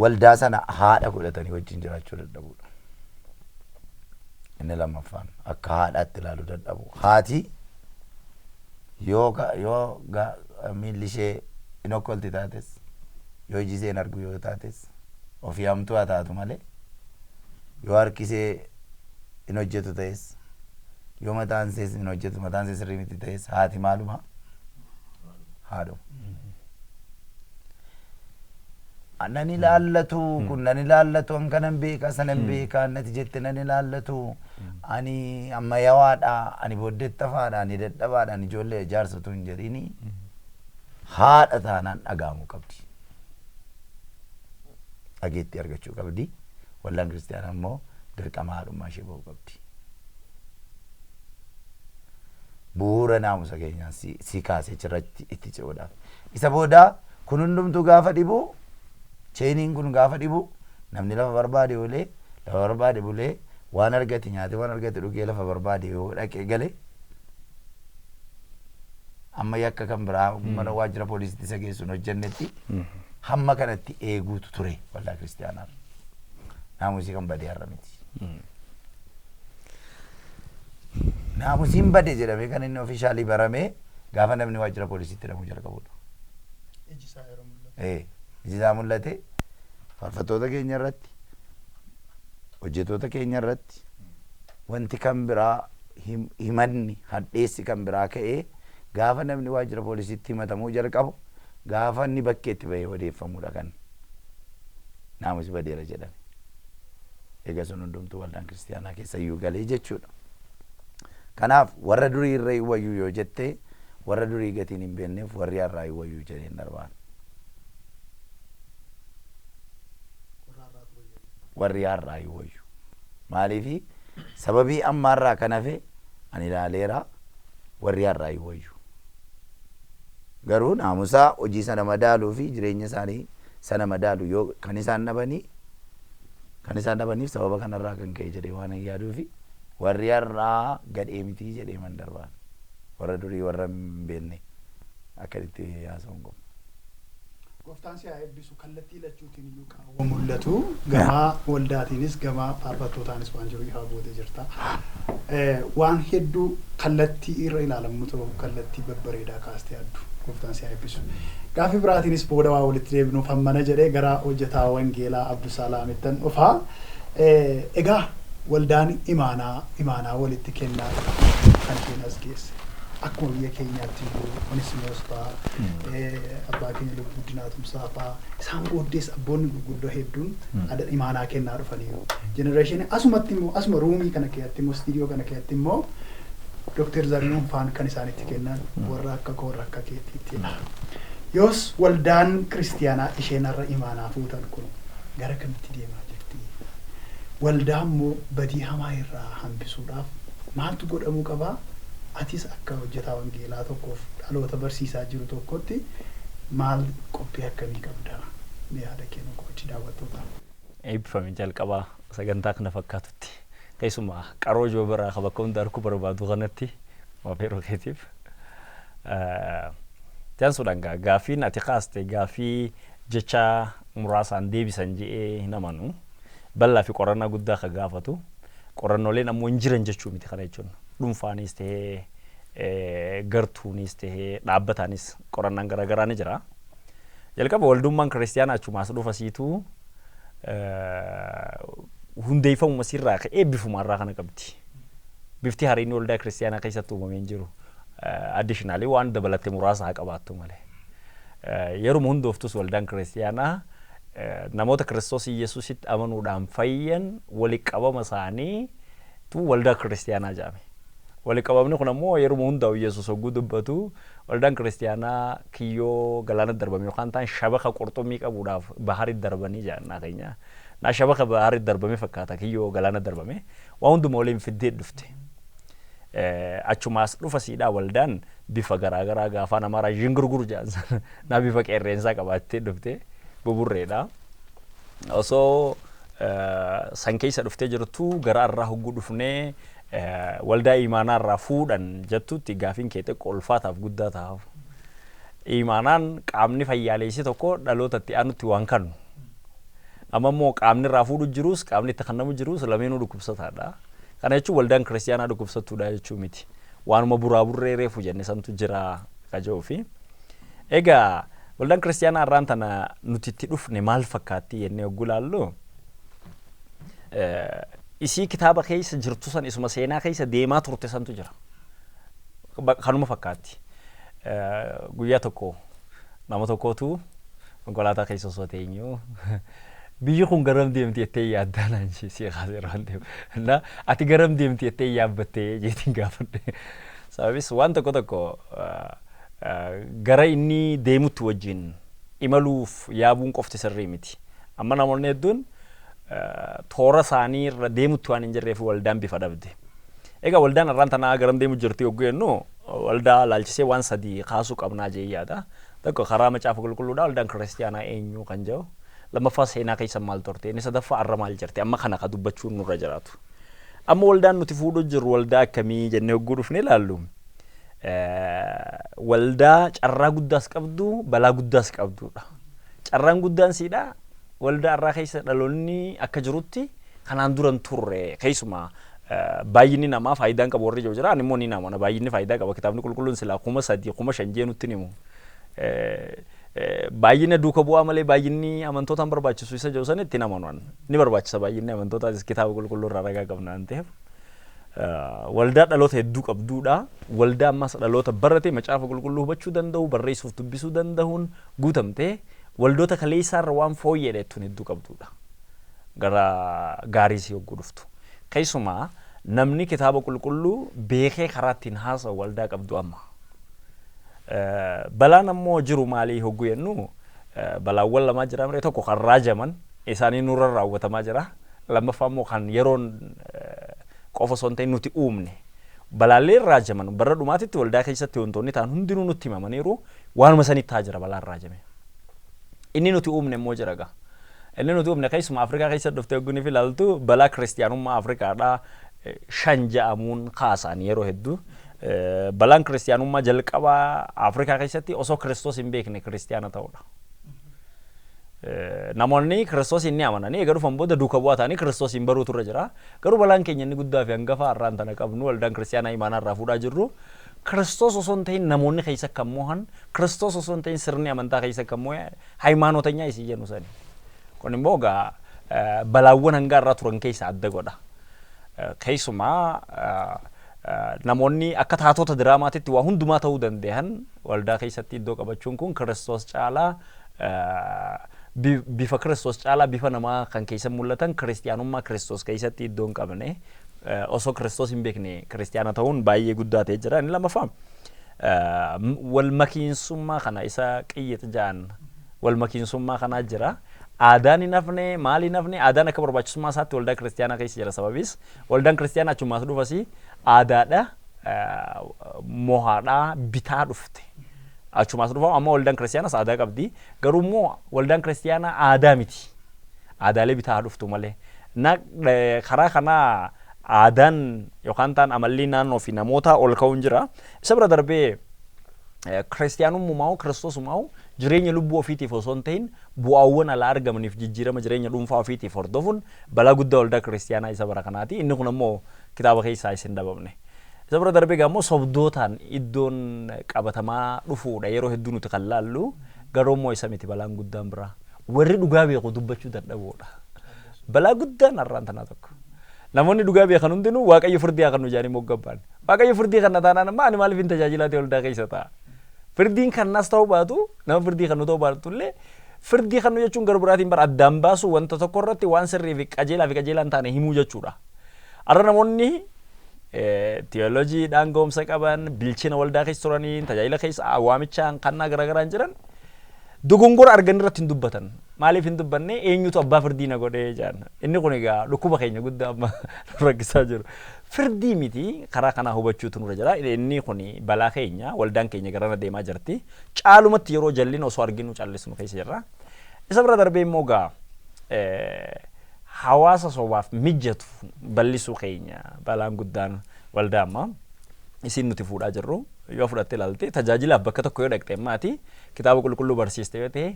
waldaa sana haadha godhatanii wajjin jiraachuu dadhabuudha. Inni lammaffaan akka haadhaatti ilaaluu dadhabu. Haati yoo miilli ishee hin okkolti taates, yoo iji ishee hin argu yoo taates, ofii hamtuu haa taatu malee, yoo harki ishee hin hojjetu ta'es, yoo mataan ishees hin hojjetu, mataan ishee sirrii miti ta'es, haati maaluma? Haadhuma. Nan ilaallatu kun, nan ilaallatu, an kanan beeka, sanan beeka nati jette, nan ilaallatu, ani ammayyawaadha, ani booddeettafaadha, ani dadhabaadha, ani ijoollee ijaarsatu hin jedhini, haadha taanaan dhaga'amuu qabdi. Dhageettii argachuu qabdi. Waldaan kiristaanaa immoo dirqama haadhummaa ishee ba'uu qabdi. Bu'uura naamusa keenyaan si kaasee achirratti itti ce'uudhaaf. Isa booda kun hundumtuu gaafa dhibu, chainiin kun gaafa dhibu, namni lafa barbaade oolee, lafa barbaade bulee, waan argate nyaatee, waan argate dhugee, lafa barbaade yoo dhaqee gale. Amma yakka kan biraa mana waajjira poolisiitti isa geessuun hojjennetti hamma kanatti eeguutu ture waldaa kiristiyaanaa. Naamusii kan badee har'a miti. Naamusiin bade jedhamee kan inni officially barame gaafa namni waajjira poolisiitti hidhamuu jalqabudha. Iji isaa yeroo mul'atu. Iji isaa mul'ate faarfattoota keenya irratti, hojjettoota keenya irratti wanti kan biraa himanni hadheessi kan biraa ka'ee gaafa namni waajjira poolisiitti himatamuu jalqabu, gaafa inni bakkeetti bahee odeeffamudha kan naamusi badeera jedhame. Egaa sun hundumtuu waldaan kiristiyaanaa keessa iyyuu galee jechuudha. Kanaaf warra durii irra wayyuu yoo jette, warra durii gatiin hin beekneef warri har'aa wayyuu jedheen darbaan. Warra har'aatu wayya. Warri har'aa wayyu. Maaliifi sababii ammaarraa kan hafe ani ilaaleera, warri har'aa wayyu. Garuu naamusaa hojii sana madaaluu fi jireenya isaanii sana madaalu yoo kan isaan dhabanii kan isaan dhabaniif sababa kanarraa kan ka'e jedhee waan hin yaaduu fi warri har'aa gadhee mitii jedhee man darbaan. Warra durii warra hin beekne akkasitti haasa'uun qabu. Gooftaan si haa eebbisu. Kallattii lachuutiin iyyuu qaawwa mul'atu, gamaa waldaatiinis gamaa faarfattootaanis waan jiru ifaa gootee jirta. Waan hedduu kallattii irra ilaalamu ta'u kallattii babbareedaa kaastee addu. Gooftaan si haa eebbisu. Gaaffii biraatiinis booda waa walitti deebinuuf hammana jedhee gara hojjetaa wangeelaa Abdusalaam dhufaa. Egaa waldaan imaanaa walitti kennaa kan isheen as geesse. Akkuma biyya keenyaatti iyyuu Onisimoos fa'aa, abbaa keenya Lubbuu Guddinaa Tumsaa fa'aa, isaan booddees abboonni gurguddoo hedduun imaanaa kennaa dhufaniiru. Generation asumatti immoo asuma room kana keessatti immoo, istiidiyoo kana keessatti immoo Dooktar Zarihuun faan kan isaanitti kennan warra akka koo, warra akka keetiittidha. Yoos waldaan kiristiyaanaa isheen har'a imaanaa fuutan kun gara kamitti deemaa jirti? Waldaa immoo badii hamaa irraa hambisuudhaaf maaltu godhamuu qabaa? Atis akka hojjetaa wangeelaa tokkoof dhaloota barsiisaa jiru tokkotti maal qophii akkamii qabda? Mee yaada kee nu qoodi daawwattoota. Eebbifame. Jalqabaa sagantaa kana fakkaatutti keessumaa qaroo ijoo biraa ka bakka hunda arguu barbaadu kanatti waafeeroo keetiif. Jaansuudhaan gaaffiin ati kaaste gaaffii jecha muraasaan deebisan je'ee hin amanu. Bal'aa fi qorannaa guddaa ka gaafatu. Qorannooleen ammoo hin jiran jechuu miti. Kana jechuun dhuunfaanis tahee, gartuunis tahee, dhaabbataanis qorannaan garaagaraa ni jira. Jalqaba waldummaan kiristiyaanaa achumaas dhufa siituu hundeeffamuma sirraa ka'ee bifuma irraa kana qabdi. Bifti hariinni waldaa kiristiyaanaa keessatti uumamee hin jiru. Additionally waan dabalatte muraasa haa qabaattu malee. Yeruma hundooftus waldaan kiristiyaanaa namoota Kiristoos Iyesuusitti amanuudhaan fayyan walitti qabama isaanii tu waldaa kiristiyaanaa jedhame. Walitti qabamni kun ammoo yeruma hundaa'u Yesuus hogguu dubbatu waldaan kiristiyaanaa kiyyoo galaana darbame yookaan ta'an shabaka qurxummii qabuudhaaf baharitti darbanii jedhan keenya. Naa shabaka baharitti darbame fakkaata kiyyoo galaana darbame waan hunduma waliin fiddee dhufte. Achumaas dhufa siidhaa waldaan bifa garaagaraa gaafa namaaraa zhingurgur jedhan naa bifa qeerreensaa qabaattee dhufte buburreedha. Osoo san keessa dhuftee jirtu gara irraa hogguu dhufnee waldaa imaanaa irraa fuudhan jettutti gaafiin kee xiqqoo ulfaataaf guddaa ta'aaf. Imaanaan qaamni fayyaaleessi tokko dhaloota itti aanutti waan kannu. Amma immoo qaamni irraa fuudhu jirus qaamni itti kennamu jirus lameenuu dhukkubsataadha. Kana jechuun waldaan kiristiyaanaa dhukkubsattuudha jechuu miti. Waanuma buraa burree reefu jenne santu jira kaja'uu fi. Egaa waldaan kiristiyaanaa irraan tana nuti itti dhufne maal fakkaatti jennee hogguu laallu, isii kitaaba keessa jirtu san isuma seenaa keessa deemaa turte santu jira. Kanuma fakkaatti. Guyyaa tokko nama tokkotu konkolaataa keessa osoo teenyu, "Biyyi kun garam deemti jettee yaaddaa?" naan si kaasee waan ta'eef. Na "Ati garam deemti jettee yaabbattee?" jeetiin gaafadhe. Sababis waan tokko tokko gara inni deemutti wajjin imaluuf yaabuun qofti sirrii miti. Amma namoonni hedduun toora isaanii irra deemutti waan hin jirreef waldaan bifa dhabde. Egaa waldaan har'aan tanaa garam deemu jirti yogguu jennu, waldaa laalchisee waan sadii kaasuu qabnaa jee yaada. Tokko karaa macaafa qulqulluudha waldaan kiristiyaanaa eenyu kan jedhu. Lammaffaa seenaa keessa maal turte? Inni sadaffaa har'a maal jirti? Amma kana ka dubbachuun nurra jiraatu. Amma waldaan nuti fuudhuu jirru waldaa akkamii jennee yogguu dhufne ilaallu. Waldaa carraa guddaas qabdu, balaa guddaas qabdudha. Carraan guddaan siidha, waldaa irraa keessa dhaloonni akka jirutti kanaan duran turre. Keessumaa baay'inni namaa faayidaan qabu warri jiru jira, ani immoo ni namana baay'inni faayidaa qaba. Kitaabni qulqulluun silaa 3000, 5000 jee nutti himu. Baay'ina duuka bu'aa malee baay'inni amantootaan barbaachisu isa jiru sana itti namanu, ni barbaachisa baay'inni amantootaas, kitaaba qulqulluu irraa ragaa qabna waan ta'eef. Waldaa dhaloota hedduu qabduudha. Waldaa ammas dhaloota barate, macaafa qulqulluu hubachuu danda'u, barreessuuf dubbisuu danda'uun guutamtee, waldoota kaleessaarra waan fooyyee jettuun hedduu qabduudha. Gara gaariis yogguu dhuftu. Keessumaa namni kitaaba qulqulluu beekee karaa ittiin haasa'u waldaa qabdu amma. Balaan ammoo jiru maalii hogguu jennu, balaawwan lamaa jira miree: tokko kan raajaman isaanii nurra raawwatamaa jira. Lammaffaa immoo kan yeroon qofa osoo hin ta'in nuti uumne. Balaaleen raajaman bara dhumaatitti waldaa keessatti wantoonni ta'an hundinuu nutti himamaniiru, waanuma sanitti ta'aa jira balaan raajame. Inni nuti uumne immoo jira gaa. Inni nuti uumne keessumaa Afrikaa keessa dhuftee hogguu ni ilaaltu, balaa kiristiyaanummaa Afrikaadhaa shan ja'amuun kaasaan yeroo hedduu. Balaan kiristiyaanummaa jalqabaa Afrikaa keessatti osoo Kiristoos hin beekne kiristiyaana ta'uudha. Namoonni Kiristoos inni amananii eega dhufan booda duuka bu'aa ta'anii Kiristoos hin baruutu irra jira. Garuu balaan keenya inni guddaa fi hangafa har'aan tana qabnu, waldaan kiristiyaanaa imaanaa irraa fuudhaa jirru, Kiristoos osoo hin ta'in namoonni keessa kan mo'an, Kiristoos osoo hin ta'in sirni amantaa keessa kan mo'e, hayimaanotanyaa isii jennu sani. Kun immoo egaa balaawwan hanga irraa turan keessa adda godha. Keessumaa namoonni akka taatota diraamaatitti waa hundumaa ta'uu danda'an waldaa keessatti iddoo qabachuun kun Kiristoos caalaa, bifa Kiristoos caalaa bifa namaa kan keessa mul'atan, kiristiyaanummaa Kiristoos keessatti iddoo hin qabne, osoo Kiristoos hin beekne kiristiyaana ta'uun baay'ee guddaa ta'ee jira. Inni lammaffaa wal makiinsummaa kana isa qiyyixa ja'an, wal makiinsummaa kanaa jira. Aadaan hin hafne, maal hin hafne, aadaan akka barbaachisummaa isaatti waldaa kiristiyaanaa keessa jira. Sababiis waldaan kiristiyaanaa achumaas dhufasii aadaadha mohaadhaa bitaa dhufte. Achumaas dhufa amma waldaan kiristiyaanaas aadaa qabdi. Garuu immoo waldaan kiristiyaanaa aadaa miti. Aadaalee bitaa dhuftu malee. Na karaa kanaa aadaan yookaan ta'an amalli naannoo fi namoota ol ka'uun jira. Isa bira darbee kiristiyaanummaa Kiristoosumaa jireenya lubbuu ofiitiif osoo hin ta'in bu'aawwan alaa argamaniif, jijjiirama jireenya dhuunfaa ofiitiif hordofuun balaa guddaa waldaa kiristiyaanaa isa bara kanaati. Inni kun ammoo kitaaba keessaa isin dhabamne. Isa bira darbee ammoo sobdootaan iddoon qabatamaa dhufuudha yeroo hedduu nuti kan laallu. Garuu immoo isa miti balaan guddaan biraa. Warri dhugaa beeku dubbachuu dadhabuudha. Balaa guddaan har'aan tanaa tokko. Namoonni dhugaa beekan hundinuu Waaqayyo firdii haa kennu jedhanii moggabbaan. Waaqayyo firdii kana taanaan amma ani maaliif hin tajaajilaatee waldaa keessa ta'a? Firdiin kannas ta'uu baatu, nama firdii kennu ta'uu baatu illee, firdii kennu jechuun gara biraatiin bara addaan baasu, wanta tokko irratti waan sirrii fi qajeelaa fi qajeelaa hin taane himuu jechuudha. Har'a namoonni tiyooloojiidhaan ga'umsa qaban, bilchina waldaa keessa turanii, tajaajila keessa waamichaan kannaa garaagaraan jiran dogongora argan irratti hin dubbatan. Maaliif hin dubbanne? Eenyutu abbaa firdii na godhee jedhan. Inni kun egaa dhukkuba keenya guddaa amma nu rakkisaa jiru. Firdii miti, karaa kanaa hubachuutu nurra jira. Inni kun balaa keenya, waldaan keenya garana deemaa jirti. Caalumatti yeroo jallin osoo arginu callisnu keessa jirra. Isa bira darbee immoo egaa hawaasa sobaaf mijatu bal'isuu keenya balaan guddaan waldaa ammaa isin nuti fuudhaa jirru. Yoo fudhatte ilaalte, tajaajilaaf bakka tokko yoo dhaqxe, maati kitaaba qulqulluu barsiiste yoo ta'e,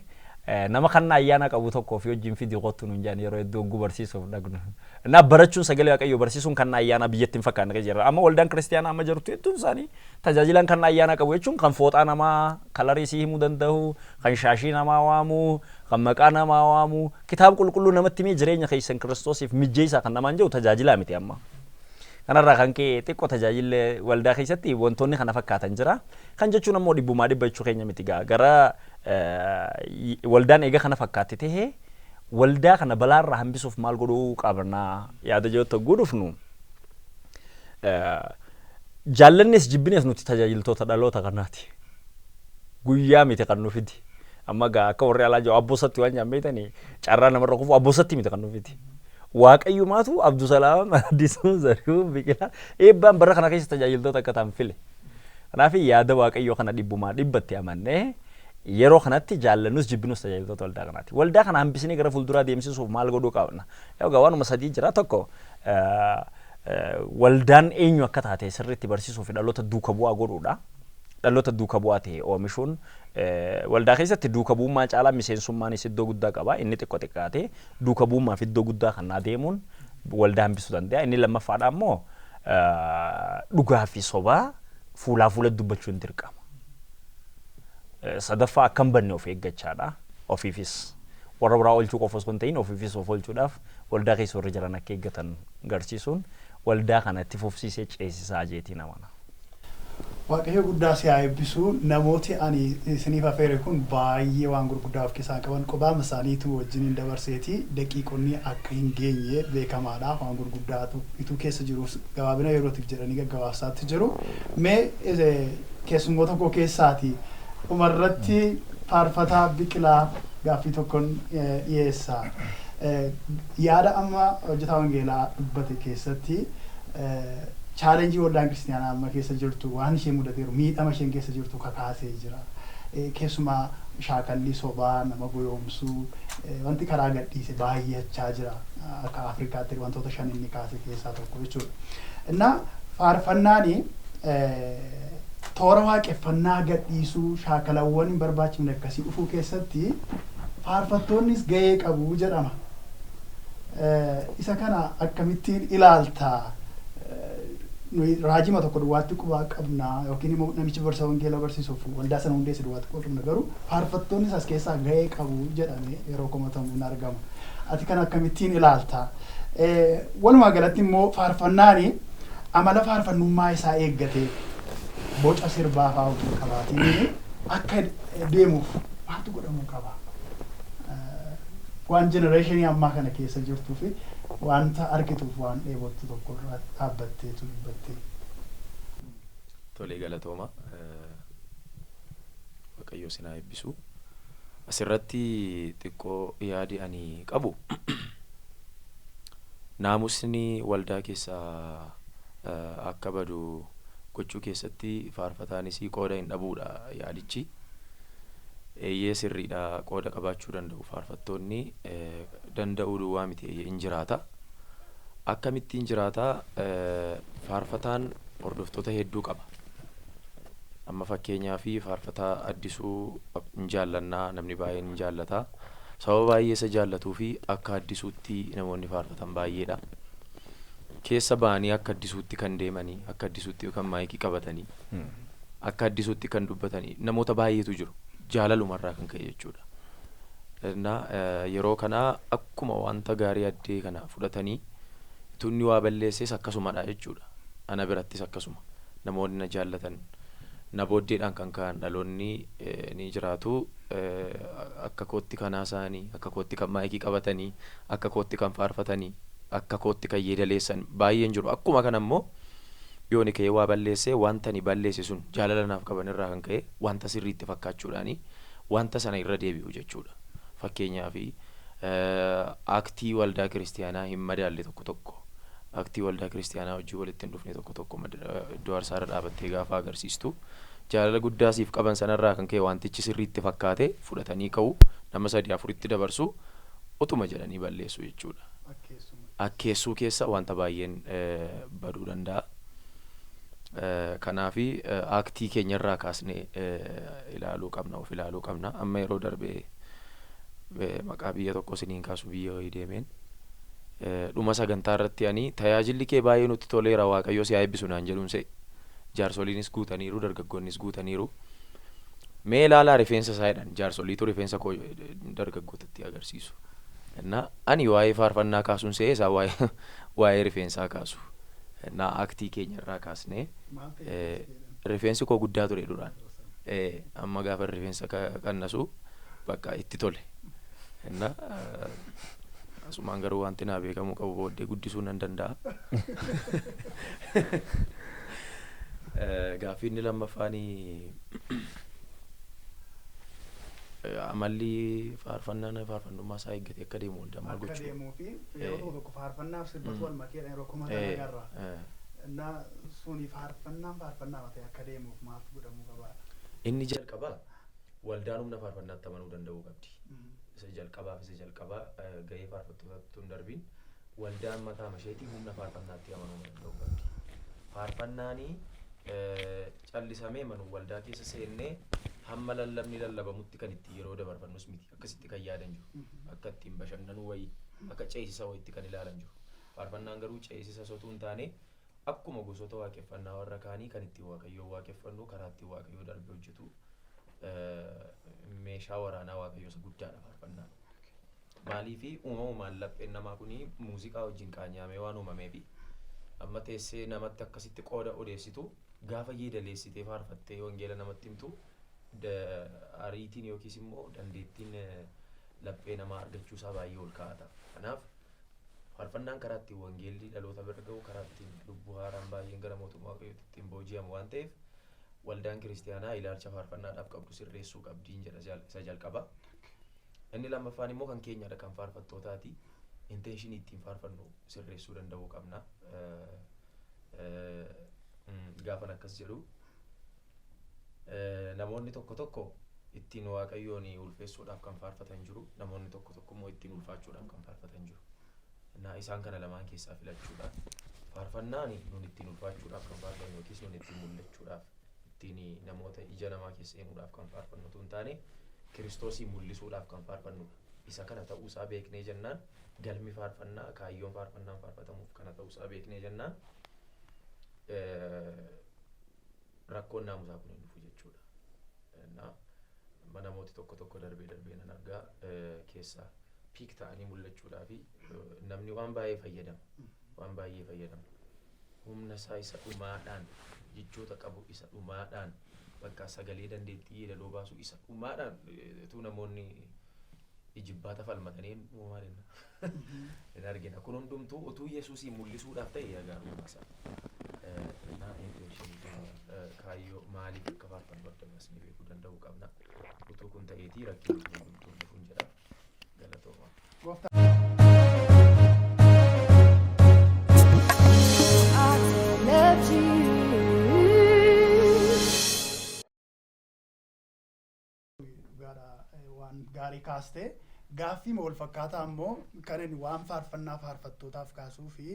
nama kan ayyaana qabu tokko ofii wajjin fidii kottu nuun jedhan yeroo hedduu hogguu barsiisuuf dhaqnu. Na barachuun sagalee Waaqayyoo barsiisuun kan ayyaana biyyatti hin fakkaanne keessa jirra. Amma waldaan kiristiyaanaa amma jirtu hedduun isaanii tajaajilaan kan ayyaana qabu jechuun kan fooxaa namaa kalarii sii himuu danda'u, kan shaashii namaa waamu, kan maqaa namaa waamu, kitaaba qulqulluu namatti himee jireenya keessan Kiristoosiif mijjeessaa kan namaan jedhu tajaajilaa miti amma. Kanarraa kan ka'e xiqqoo tajaajilli waldaa keessatti wantoonni kana fakkaatan jira. Kan jechuun ammoo dhibbumaa dhibba jechuu keenya miti gaa. Gara waldaan eega kana fakkaatti tahee, waldaa kana balaarraa hambisuuf maal godhuu qabna yaada jedhutti hogguu dhufnu, jaallannes jibbines nuti tajaajiltoota dhaloota kanaati. Guyyaa miti kan nu fidi. Amma gaa akka warri alaa jiru abboosatti waan jaan beektanii, carraa namarra kufu abboosatti miti kan nu fidi. Waaqayyumaatu Abdusalaam, Addisuu, Zarihuun, Biqilaa, Eebbaan bara kana keessa tajaajiltoota akka ta'an file. Kanaaf yaada Waaqayyoo kana dhibbumaa dhibbatti amannee yeroo kanatti jaallannus jibbinus tajaajiltoota waldaa kanaati. Waldaa kana hambisnee gara fuulduraa deemsisuuf maal godhuu qabna? Egaa waanuma sadii jira. Tokko, waldaan eenyu akka taate sirriitti barsiisuu fi dhaloota duuka bu'aa godhuudha. Dhaloota duuka bu'aa ta'e oomishuun waldaa keessatti duuka bu'ummaa caalaa miseensummaanis iddoo guddaa qaba. Inni xiqqoo xiqqaate duuka bu'ummaaf iddoo guddaa kan adeemuun waldaa hambisuu danda'a. Inni lammaffaadha immoo dhugaa fi sobaa fuulaa fuula dubbachuun dirqama. Sadaffaa, akka hin banne of eeggachaadha. Ofiifis warra biraa oolchuu qofa osoo hin ta'in ofiifis of oolchuudhaaf waldaa keessa warri jiran akka eeggatan garsiisuun waldaa kana itti fufsiisee ceesisaa jeetiin amana. Waaqayyo guddaa si haa eebbisu. Namooti ani isiniif afeere kun baay'ee waan gurguddaa of keessaa qaban, qobaama isaaniitu wajjiniin dabarseeti daqiiqonni akka hin geenye beekamaadha. Waan gurguddaatu ituu keessa jiruuf gabaabina yerootiif jedhanii gaggabaabsaatti jiru. Mee keessummoota koo keessaati dhumarratti faarfataa Biqilaa gaaffii tokkoon dhiyeessa. Yaada amma hojjetaa wangeelaa dubbate keessatti challenge waldaan kiristiyaanaa amma keessa jirtu, waan ishee mudateeru, miidhama isheen keessa jirtu kakaasee jira. Keessumaa shaakalli sobaa nama goyoomsuu, wanti karaa gadhiise baay'achaa jira. Akka Afrikaatti wantoota shan inni kaase keessaa tokko jechuudha. Innaa faarfannaani toora waaqeffannaa gadhiisuu, shaakalawwan hin barbaachifne akkasii dhufuu keessatti faarfattoonnis gahee qabu jedhama. Isa kana akkamittiin ilaalta? Nuyi raajima tokko duwwaatti qubaa qabna yookiin immoo namichi barsiisa wangeelaa barsiisuuf waldaa sana hundeesse duwwaatti quba qabna, garuu faarfattoonnis as keessaa gahee qabu jedhame yeroo komatamu hin argama. Ati kana akkamittiin ilaalta? Walumaa galatti immoo faarfannaani amala faarfannummaa isaa eeggatee boca sirbaa fa'aa utuu qabaatiin akka deemuuf maaltu godhamuu qaba? Waan generation ammaa kana keessa jirtuu fi wanta argituuf waan dheebottu tokko irraa dhaabbatteetu dubbattee. Tolee, galatooma. Waaqayyo isin haa eebbisu. Asirratti xiqqoo yaadi ani qabu, naamusni waldaa keessaa akka badu gochuu keessatti faarfataanis qooda hin dhabuudha yaadichi. Eeyyee, sirriidha, qooda qabaachuu danda'u faarfattoonni, danda'uu duwwaa miti, eeyyee hin jiraata. Akkamittiin jiraata? Faarfataan hordoftoota hedduu qaba. Amma fakkeenyaa fi faarfataa Addisuu hin jaallannaa, namni baay'een hin jaallata. Sababa baay'ee isa jaallatuu fi akka Addisuutti namoonni faarfatan baay'eedha. Keessa ba'anii akka Addisuutti kan deemanii, akka Addisuutti kan maayikii qabatanii, akka Addisuutti kan dubbatanii namoota baay'eetu jiru. Jaalalumarraa kan ka'e jechuudha. Na yeroo kana akkuma wanta gaarii addee kana fudhatanii tunni waa balleesses akkasumadha jechuudha. Ana birattis akkasuma namoonni na jaallatan, na booddeedhaan kan ka'an dhaloonni ni jiraatu. Akka kootti kan haasa'anii, akka kootti kan maayikii qabatanii, akka kootti kan faarfatanii, akka kootti kan yeedaleessan baay'een jiru. Akkuma kana immoo yooni ka'ee waa balleessee, wanta ni balleesse sun jaalala naaf qaban irraa kan ka'e wanta sirriitti fakkaachuudhaani wanta sana irra deebi'u jechuudha. Fakkeenyaaf act waldaa kiristiyaanaa hin madaalle tokko tokko, act waldaa kiristiyaanaa hojii walitti hin dhufne tokko tokko iddoo aarsaarra dhaabattee gaafa agarsiistu, jaalala guddaa siif qaban sanarraa kan ka'e wantichi sirriitti fakkaate fudhatanii ka'u, nama sadii afuritti dabarsu, utuma jedhanii balleessu jechuudha. Akkeessuu keessa wanta baay'een baduu danda'a. Kanaafi act keenyarraa kaasnee ilaaluu qabna, of ilaaluu qabna. Amma yeroo darbee maqaa biyya tokko isiniin kaasu, biyya wayii deemeen dhuma sagantaa irratti ani "Tajaajilli kee baay'ee nutti toleera, Waaqayyo si haa eebbisu" naan jedhuun se'e. Jaarsoliinis guutaniiru, dargaggoonnis guutaniiru. "Mee ilaalaa rifeensa isaa" jedhan, jaarsoliitu rifeensa koo dargaggootatti agarsiisu. Na ani waa'ee faarfannaa kaasuun se'ee isaa waa'ee rifeensaa kaasu. Na act keenya irraa kaasnee rifeensi koo guddaa ture duraan. Amma gaafa rifeensa qannasu bakka itti tole. Na asumaan garuu wanti naa beekamuu qabu, booddee guddisuu nan danda'a. Gaaffii inni lammaffaanii amalli faarfannaan faarfannummaa isaa eeggatee akka deemu waldaa maal Akka gochuu? deemuu fi yeroo tokko tokko faarfannaaf sirbatu wal makeedha yeroo komatan agarra. Na suni faarfannaan faarfannaa ta'e akka deemuuf maaltu godhamuu qabaadha? Inni jalqabaa waldaan humna faarfannaatti amanuu danda'uu qabdi. Isa jalqabaaf isa jalqabaa gahee faarfattootatti hin darbiin waldaan mataa isheetii humna faarfannaatti amanuu danda'uu qabdi. Faarfannaanii Callisamee manu waldaa keessa seennee hamma lallabni lallabamutti kan itti yeroo dabarfannus miti. Akkasitti kan yaadan jiru. Akka ittiin bashannanuu wayii, akka ceesisa wayiitti kan ilaalan jiru. Faarfannaan garuu ceesisa osoo hin taane, akkuma gosoota waaqeffannaa warra kaanii kan ittiin Waaqayyoo waaqeffannu, karaa ittiin Waaqayyoo darbee hojjetu, meeshaa waraanaa Waaqayyoo isa guddaadha faarfannaan. Maaliifi, uumamumaan lapheen namaa kuni muuziqaa wajjin qaanyaamee waan uumameefi, amma teessee namatti akkasitti qooda odeessitu, gaafa yeedaleessitee faarfattee wangeela namatti himtu, ariitiin yookiis immoo dandeettiin laphee namaa argachuusaa baay'ee ol ka'ata. Kanaaf faarfannaan karaa ittiin wangeelli dhaloota bira ga'u, karaa ittiin lubbuu haaraan baay'een gara mootummaa Waaqayyootti ittiin booji'amu waan ta'eef, waldaan kiristiyaanaa ilaalcha faarfannaadhaaf qabdu sirreessuu qabdiin jedha isa jalqaba. Inni lammaffaan immoo kan keenyadha, kan faarfattootaati. Intentionii ittiin faarfannu sirreessuu danda'uu qabna. Gaafan akkas jedhu, namoonni tokko tokko ittiin Waaqayyoon ulfeessuudhaaf kan faarfatan jiru. Namoonni tokko tokko immoo ittiin ulfaachuudhaaf kan faarfatan jiru. Na isaan kana lamaan keessaa filachuudha. Faarfannaan nun ittiin ulfaachuudhaaf kan faarfannu yookiis nun ittiin mul'achuudhaaf, ittiin namoota ija namaa keessa seenuudhaaf kan faarfannu otoo hin taane, Kiristoosii mul'isuudhaaf kan faarfannudha. Isa kana ta'uusaa beeknee jennaan, galmi faarfannaa, kaayyoon faarfannaan faarfatamuuf kana ta'uusaa beeknee jennaan, rakkoon naamusaa kun hin dhufu jechuudha. Na namooti tokko tokko darbee darbee nan argaa, keessaa piik ta'anii mul'achuudhaa fi namni waan baay'ee fayyadama. Waan baay'ee fayyadama. Humna isaa isa dhumaadhaan, jechoota qabu isa dhumaadhaan, bakka sagalee dandeettii yeedaloo baasu isa dhumaadhaan utuu namoonni ijibbaata falmatanii maal hin argina. Kun hundumtuu utuu Yesuusiin mul'isuudhaaf ta'e yaa gaarummaa isaa. Naa intentionii, kaayyoo maaliif akka faarfannu adda baasnee beekuu danda'uu qabna. Utuu kun ta'eetii rakkinni kun hundumtuu hin dhufuun jedha. Galatooma. I love you. Dhugaadha, waan gaarii kaastee. Gaaffii wal fakkaataa immoo kan inni waan faarfannaa faarfattootaaf kaasuu fi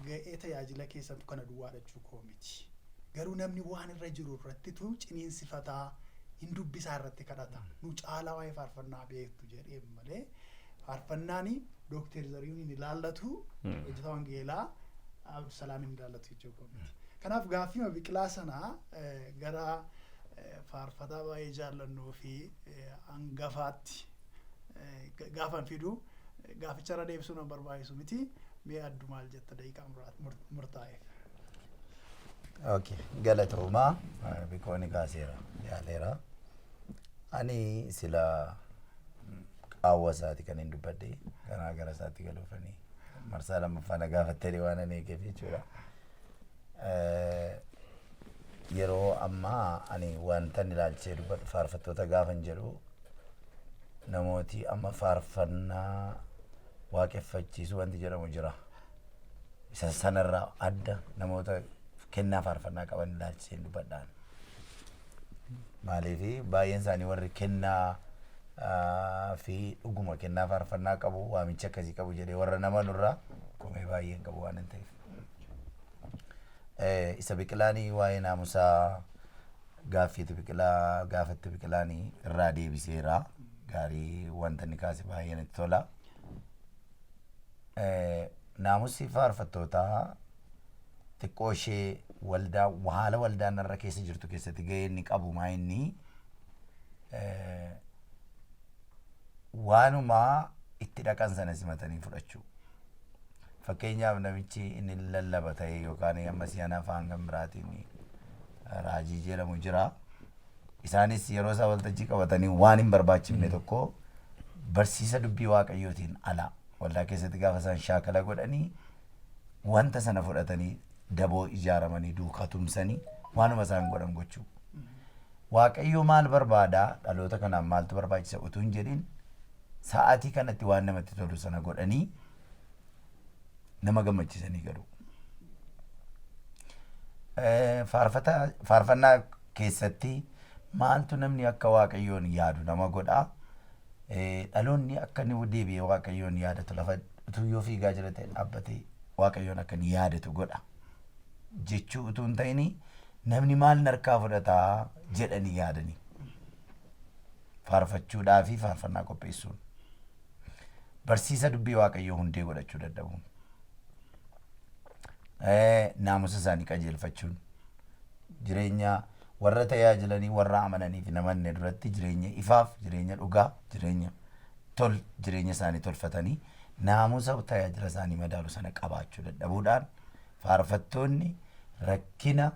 ga'ee tajaajila keessattu kana duwwaadha jechuu koo miti. Garuu namni waan irra jiru irrattitu ciniinsifataa hin dubbisaa, irratti kadhata. Nu caalaa waa'ee faarfannaa beektu jedhee malee, faarfannaani Dookter Zarihuun hin ilaallatu, hojjetaa wangeelaa Abdusalaam hin ilaallatu jechuu koo miti. Kanaaf gaaffii Biqilaa sanaa gara faarfataa baay'ee jaallannuu fi hangafaatti gaafan fidu, gaaficharra deebisuu nan barbaachisu miti. Mee addu maal jetta daqiiqaa murtaa'eef? Okay, galatoomaa. Biqooni kaaseera, yaaleera. Ani sila qaawwa isaati kan hin dubbadhe, karaa gara isaatti galuufanii marsaa lammaffaa na gaafattee waan ani eegeef jechuudha. Yeroo ammaa ani wantan ilaalchee dubbadhu, faarfattoota gaafan jedhu, namooti amma faarfannaa waaqeffachiisuu wanti jedhamu jira. Isa sanarraa adda namoota kennaa faarfannaa qaban ilaalchisee dubbadhaan. Maaliif, baay'een isaanii warri kennaa fi dhuguma kennaa faarfannaa qabu, waamicha akkasii qabu jedhee warra nama nurraa komee baay'een qabu waan hin ta'eef. Isa Biqilaanii waa'ee naamusaa gaaffiitu Biqilaa gaafatti, Biqilaanii irraa deebiseera. Gaarii, wanta inni kaase baay'ee natti tola. Naamusi faarfattootaa xiqqoo ishee waldaa, haala waldaan irra keessa jirtu keessatti gahee inni qabu maa inni waanumaa itti dhaqan sana simatanii fudhachuu. Fakkeenyaaf, namichi inni lallaba ta'e yookaan amma si'ana afaan kan biraatiin raajii jedhamu jira. Isaanis yeroo isaa waltajjii qabatanii waan hin barbaachifne tokko barsiisa dubbii Waaqayyootiin ala waldaa keessatti gaafa isaan shaakala godhanii, wanta sana fudhatanii daboo ijaaramanii duukaa tumsanii waanuma isaan godhan gochuu. Waaqayyo maal barbaadaa, dhaloota kanaaf maaltu barbaachisa utuu hin jedhin, sa'aatii kanatti waan namatti tolu sana godhanii nama gammachiisanii galu. Faarfannaa keessatti maaltu namni akka Waaqayyoon yaadu nama godhaa? Dhaloonni akka inni deebi'ee Waaqayyoon yaadatu, lafa utuu yoo fiigaa jira ta'e dhaabbatee Waaqayyoon akka inni yaadatu godha jechuu utuu hin ta'ini, Namni maal narkaa fudhataa jedhanii yaadanii faarfachuudhaa fi faarfannaa qopheessuun barsiisa dubbii Waaqayyoo hundee godhachuu dadhabuun, naamusa isaanii qajeelfachuun, jireenya warra tajaajilanii warra amananii fi namanne duratti jireenya ifaaf, jireenya dhugaa, jireenya tol jireenya isaanii tolfatanii naamusa tajaajila isaanii madaalu sana qabaachuu dadhabuudhaan faarfattoonni rakkina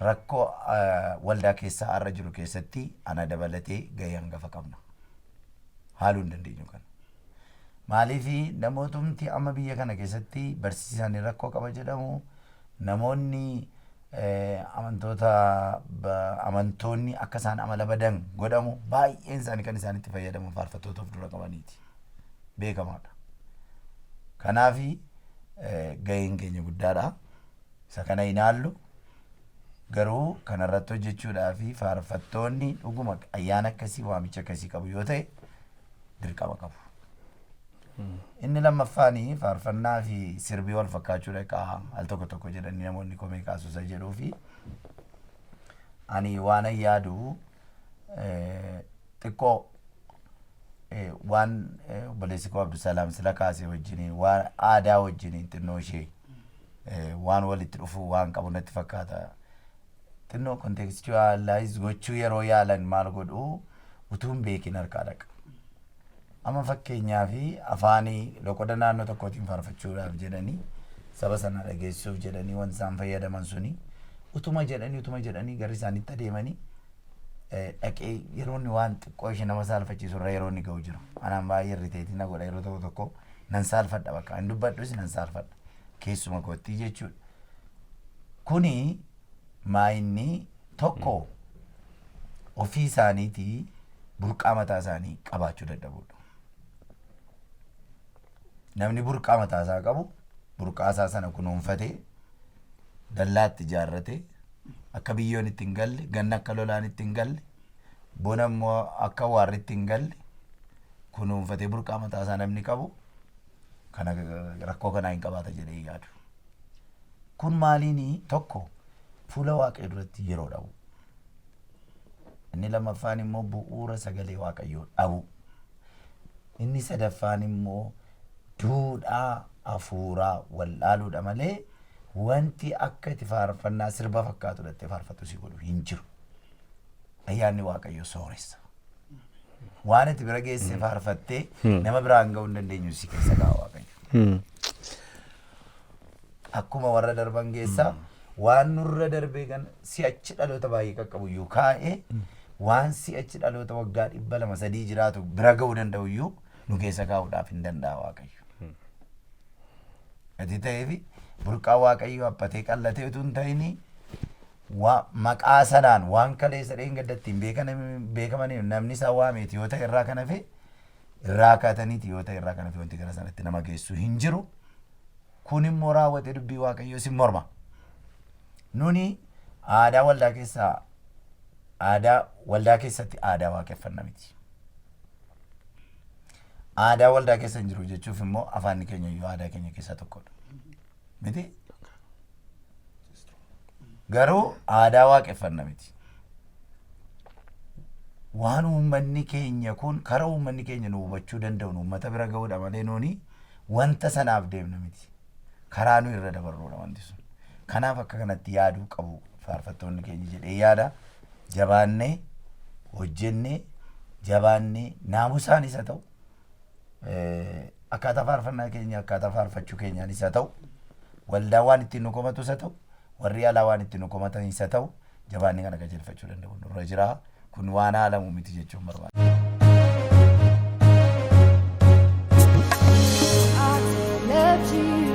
rakkoo waldaa keessaa har'a jiru keessatti ana dabalatee gahee hangafa qabna. Haaluu hin dandeenyu kana. Maaliifi namootumti amma biyya kana keessatti barsiisi isaanii rakkoo qaba jedhamu, namoonni amantoota, amantoonni akka isaan amala badan godhamu, baay'een isaanii kan isaan itti fayyadaman faarfattoota of dura qabaniiti. Beekamaadha. Kanaafi gaheen keenya guddaadha. Isa kana hin haallu. Garuu kanarratti hojjechuudhaa fi faarfattoonni dhuguma ayyaana akkasii, waamicha akkasii qabu yoo ta'e, dirqama qabu. Inni lammaffaanii faarfannaa fi sirbii wal fakkaachuu dhaqaa al tokko tokko jedhanii namoonni komee kaasu isa jedhuu fi ani waan yaadu xiqqoo waan obboleessi koo Abdusalaam sila kaasee wajjiniin, waan aadaa wajjiniin xinnoo ishee waan walitti dhufu waan qabu natti fakkaata. Xinnoo contextualize gochuu yeroo yaalan maal godhu, utuu hin beekin harkaa dhaqa. Amma fakkeenyaa fi afaanii loqoda naannoo tokkootiin faarfachuudhaaf jedhanii, saba sana dhageessuuf jedhanii wanti isaan fayyadaman suni utuma jedhanii utuma jedhanii garri isaanitti adeemanii dhaqee yeroo inni waan xiqqoo ishee nama saalfachiisu irra yeroo inni ga'u jira. Anaan baay'ee irriteetii na godha, yeroo tokko tokko nan saalfadha, bakka hin dubbadhus nan saalfadha. Keessuma kootti jechuudha. Kuni maa inni tokko ofii isaaniitii burqaa mataa isaanii qabaachuu dadhabuudha. Namni burqaa mataa isaa qabu burqaa isaa sana kunuunfatee, dallaatti ijaarratee, akka biyyoon itti hin galle, ganna akka lolaan itti hin galle, bona immoo akka waarri itti hin galle kunuunfatee burqaa mataa isaa namni qabu kana rakkoo kanaa hin qabaata jedhee yaadu. Kun maaliini? Tokko, fuula Waaqayyoo duratti yeroo dhabu. Inni lammaffaan immoo bu'uura sagalee Waaqayyoo dhabu. Inni sadaffaan immoo duudhaa hafuuraa wallaaluudha malee wanti akka itti faarfannaa sirba fakkaatu dhattee faarfattu si godhu hin jiru. Ayyaanni Waaqayyoo sooressa. Waan itti bira geessee faarfattee nama biraan ga'uu hin dandeenyu si keessa ka'a Waaqayyo. Akkuma warra darban keessaa waan nurra darbee kan si'achi dhaloota baay'ee qaqqabu iyyuu kaa'ee, waan si'achi dhaloota waggaa 200 3 jiraatu bira ga'uu danda'u iyyuu nu keessa kaa'uudhaaf hin danda'a Waaqayyo. Gati ta'eefi burqaa Waaqayyo haphatee qallatee utuu hin ta'inii maqaa sanaan waan kaleessa dheengadda ittiin beekamaniif namni isaa waameeti yoo ta'e irraa kan hafe, irraa kaataniiti yoo ta'e irraa kan hafe, wanti gara sanatti nama geessu hin jiru. Kun immoo raawwatee dubbii Waaqayyoo sin morma. Nuni aadaa waldaa keessaa, aadaa waldaa keessatti aadaa waaqeffanna miti. Aadaa waldaa keessa hin jiru jechuuf immoo afaanni keenya iyyuu aadaa keenya keessaa tokkodha. Miti? Garuu aadaa waaqeffanna miti. Waan uummanni keenya kun karaa uummanni keenya nu hubachuu danda'u nu uummata bira ga'uudha malee nuuni wanta sanaaf deemna miti. Karaa nu irra dabarruudha wanti sun. Kanaaf akka kanatti yaaduu qabu faarfattoonni keenya jedhee yaada. Jabaannee hojjennee, jabaannee naamusaanis haa ta'u, akkaataa faarfannaa keenya, akkaataa faarfachuu keenyaanis haa ta'u, waldaa waan ittiin nu komatus haa ta'u, warri alaa waan ittiin nu komatanis haa ta'u, jabaannee kana qajeelfachuu danda'u nurra jira. Kun waan haalamu miti jechuun barbaada. I love you.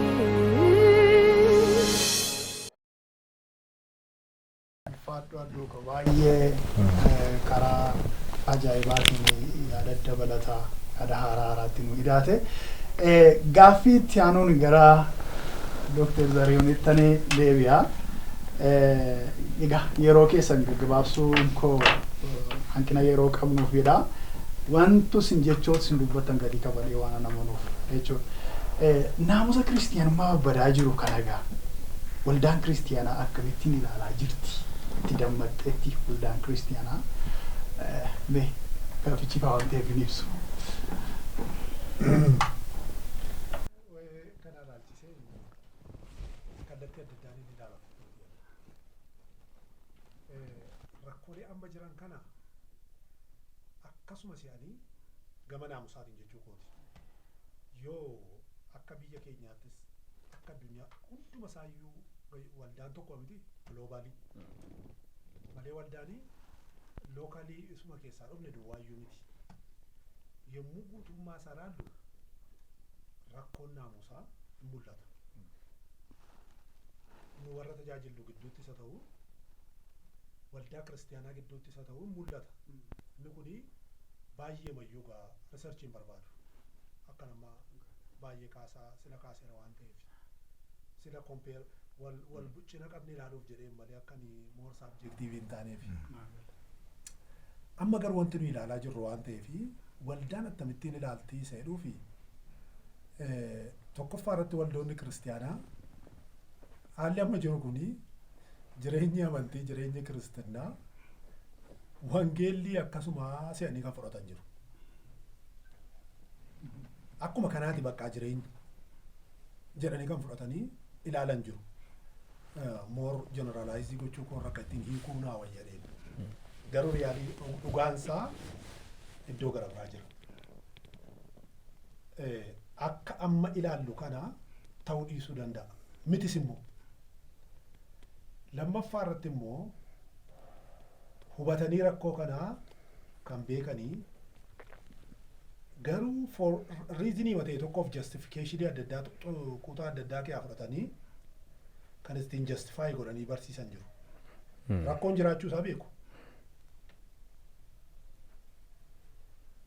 Ulfaadhu adduu koo, baay'ee karaa ajaa'ibaatiin yaada dabalataa, yaada haaraa haaraatti nu idaate. Gaaffii itti aanuun gara Dooktar Zarihuunittani deebi'a. Egaa yeroo keessan gaggabaabsuun koo hanqina yeroo qabnuufidha. Wantu isin jechoota isin dubbattan gadi qabadhee waan amanuuf jechuudha. Naamusa kiristiyaanummaa babbadaa jiru kana egaa waldaan kiristiyaanaa akkamittiin ilaalaa jirti? Itti dammaqxeetti waldaan kiristiyaanaa? Mee gaafichi faa waan ta'eef hin ibsu. Kana ilaalchisee kallattii adda addaan inni ilaalama. Rakkoolee amma jiran kana akkasuma si'anii gama naamusaatiin jechuu kooti. Yoo akka biyya keenyaattis akka addunyaa hunduma isaayyuu waldaan tokko miti, global malee waldaanii local isuma keessaa dhufne duwwaayyuu miti. Yommuu guutummaa isaa ilaallu rakkoon naamusaa hin mul'ata. Nu warra tajaajillu gidduutti isa ta'u, waldaa kiristiyaanaa gidduutti isa ta'u hin mul'ata. Inni kuni baay'ee mayyuu gaa research hin barbaadu. Akka nama baay'ee kaasaa sila kaaseera waan ta'eef. Sila compare wal wal cina qabne ilaaluuf jedheen malee akka ni more subjective hin taaneef. Amma garuu wanti nu ilaalaa jirru waan ta'eef, waldaan akkamittiin ilaaltii isa jedhuufi, tokkoffaa irratti waldoonni kiristiyaanaa haalli amma jiru kuni, jireenyi amantii, jireenyi kiristinnaa, wangeelli akkasuma se'anii kan fudhatan jiru. Akkuma kanaati bakka jireenya jedhanii kan fudhatanii ilaalan jiru. More generalize gochuu koo akka ittiin hiikuu naa wayyadheen. Garuu yaalii dhugaansaa iddoo gara biraa jira. Akka amma ilaallu kana ta'uu dhiisuu danda'a. Mitis immoo. Lammaffaa irratti immoo hubatanii rakkoo kanaa kan beekanii garuu for reasonii ta'e tokkoof justification adda addaa, kutaa adda addaa keessaa fudhatanii kan ittiin justify godhanii barsiisan jiru. Rakkoon jiraachuu isaa beeku.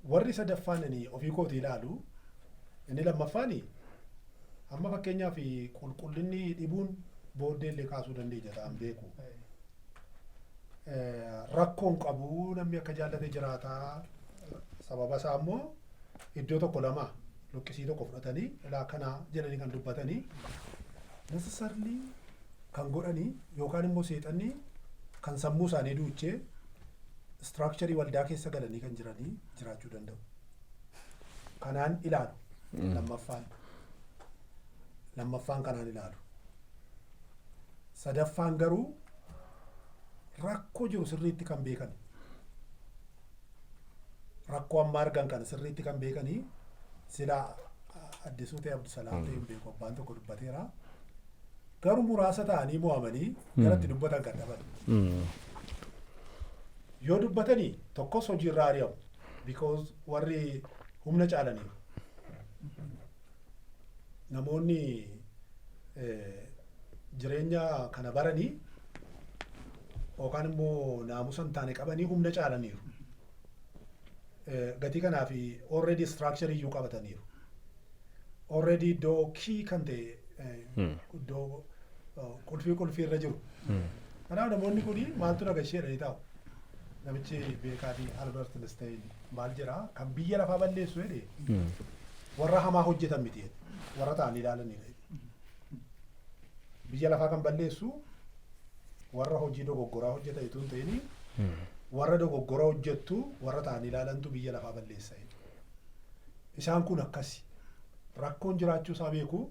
Warri sadaffaan ani ofii kootii ilaalu, inni lammaffaani, amma fakkeenyaaf qulqullinni dhibuun booddee illee kaasuu dandeenya ta'an beeku. Rakkoon qabu, namni akka jaallate jiraataa, sababa isaa immoo iddoo tokko lama luqqisii tokko fudhatanii ilaa kanaa jedhanii kan dubbatanii necessarily kan godhanii yookaan immoo seexanni kan sammuu isaanii duuchee structure waldaa keessa galanii kan jiranii jiraachuu danda'u. Kanaan ilaalu lammaffaan. Lammaffaan kanaan ilaalu. Sadaffaan garuu rakkoo jiru sirriitti kan beekan. Rakkoo amma argan kana sirriitti kan beekanii, sila Addisuu ta'e, Abdusalaam ta'e hin beeku, abbaan tokko dubbateera. Garuu muraasa ta'anii mo'amanii garatti dubbatan kan dhaban. Yoo dubbatanii tokkos hojiirraa ari'amu. Because warri humna caalaniiru. Namoonni jireenya kana baranii yookaan immoo naamusa hin taane qabanii humna caalaniiru. Gatii kanaaf already structure iyyuu qabataniiru. Already iddoo key kan ta'e, iddoo qulfii qulfii irra jiru. Kanaaf namoonni kuni maaltu nagashee jedhanii taa'u. Namichi beekaa fi Albert Einstein maal jedhaa, kan biyya lafaa balleessu jedhe warra hamaa hojjetan miti jedhe, warra ta'anii ilaalanidha. Biyya lafaa kan balleessu warra hojii dogoggoraa hojjetan itoo hin ta'in, warra dogoggora hojjettu, warra ta'anii ilaalantu biyya lafaa balleessa jedhe. Isaan kun akkasi. Rakkoon jiraachuu isaa beeku,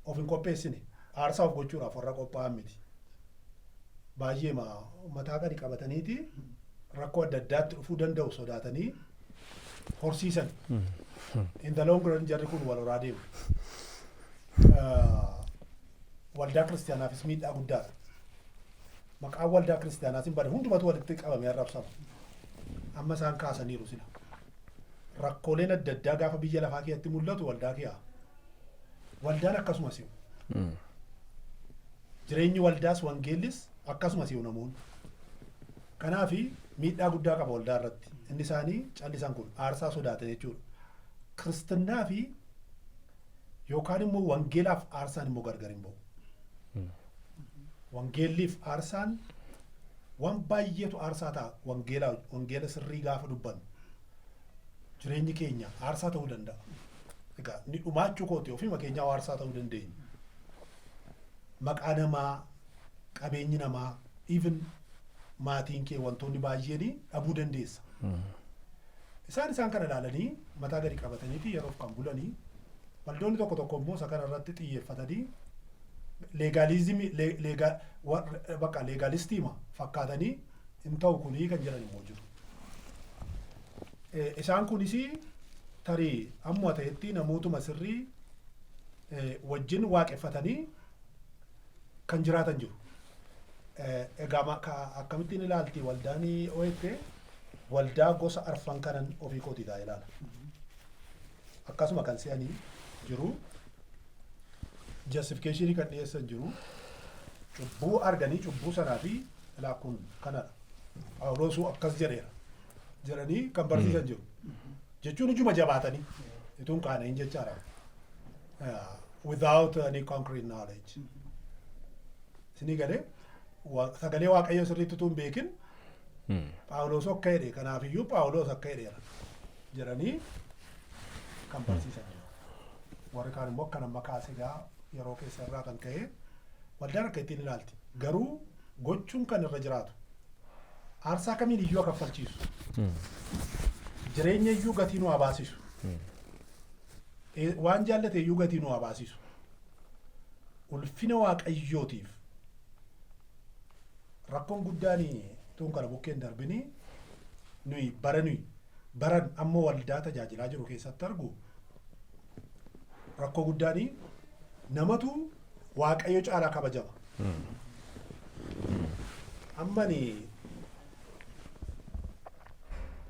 of hin qopheessine, aarsaa of gochuudhaaf warra qophaa'an miti. Baay'eema mataa gadi qabataniiti rakkoo adda addaatti dhufuu danda'u sodaatanii horsiisan. In the long run jarri kun wal horaa deemu. Waldaa kiristaanaafis miidhaa guddaadha. Maqaan waldaa kiristaanaas hin bade, hundumatu walitti qabamee arrabsama. Amma isaan kaasaniiru sila. Rakkooleen adda addaa gaafa biyya lafaa keessatti mul'atu waldaa keessaa. Waldaan akkasumas himu. Jireenyi waldaas wangeellis akkasumas himu namoonni. Kanaafi miidhaa guddaa qaba waldaa irratti. Inni isaanii callisan kun aarsaa sodaatan jechuudha. Kiristinnaa fi yookaan immoo wangeelaaf aarsaan immoo gargar hin ba'u. Wangeelliif aarsaan waan baay'eetu aarsaa ta'a. Wangeela, wangeela sirrii gaafa dubbannu jireenyi keenya aarsaa ta'uu danda'a. Egaa ni dhumaachuu kooti, ofiima keenyaa aarsaa ta'uu dandeenya. Maqaa namaa, qabeenyi namaa, even Maatiin kee, wantoonni baay'een dhabuu dandeessa. Isaan kana ilaalanii mataa gadi qabataniiti yeroof kan bulanii. Waldoonni tokko tokko immoo isa kana irratti xiyyeeffatanii legalism bakka legalistiima fakkaatanii hin ta'u kunii kan jedhan immoo jiru. Isaan kunis tarii amma ta'etti namootuma sirrii wajjin waaqeffatanii kan jiraatan jiru. Egaa akkamittiin ilaalti waldaan OFA? Waldaa gosa arfan kanan ofii kootii taa'ee ilaala. Akkasuma kan se'anii jiru. Justification kan dhiyeessan jiru. Cubbuu arganii cubbuu sanaa fi ilaa kun kanadha. Phaawulosuu akkas jedheera jedhanii kan barsiisan jiru. Jechuun ijuma jabaatanii ituun qaana'in jechaadha. Without any concrete knowledge. Isinii galee, sagalee Waaqayyoo sirriitti utuu hin beekin Phaawulos akka jedhe, kanaafiyyuu Phaawulos akka jedheera jedhanii kan barsiisan jiru. Warri kaan immoo akka nama kaase egaa yeroo keessa irraa kan ka'e waldaan akka ittiin ilaalti. Garuu gochuun kan irra jiraatu aarsaa kamiin iyyuu kaffalchiisu. Jireenya iyyuu gatii nu haa baasisu. Waan jaallate iyyuu gatii nu haa baasisu. Ulfina Waaqayyootiif rakkoon guddaan tuun kana bukkeen darbini nuyi bara nuyi baran amma waldaa tajaajilaa jiru keessatti argu, rakkoo guddaan namatu Waaqayyo caalaa kabajama. Ammani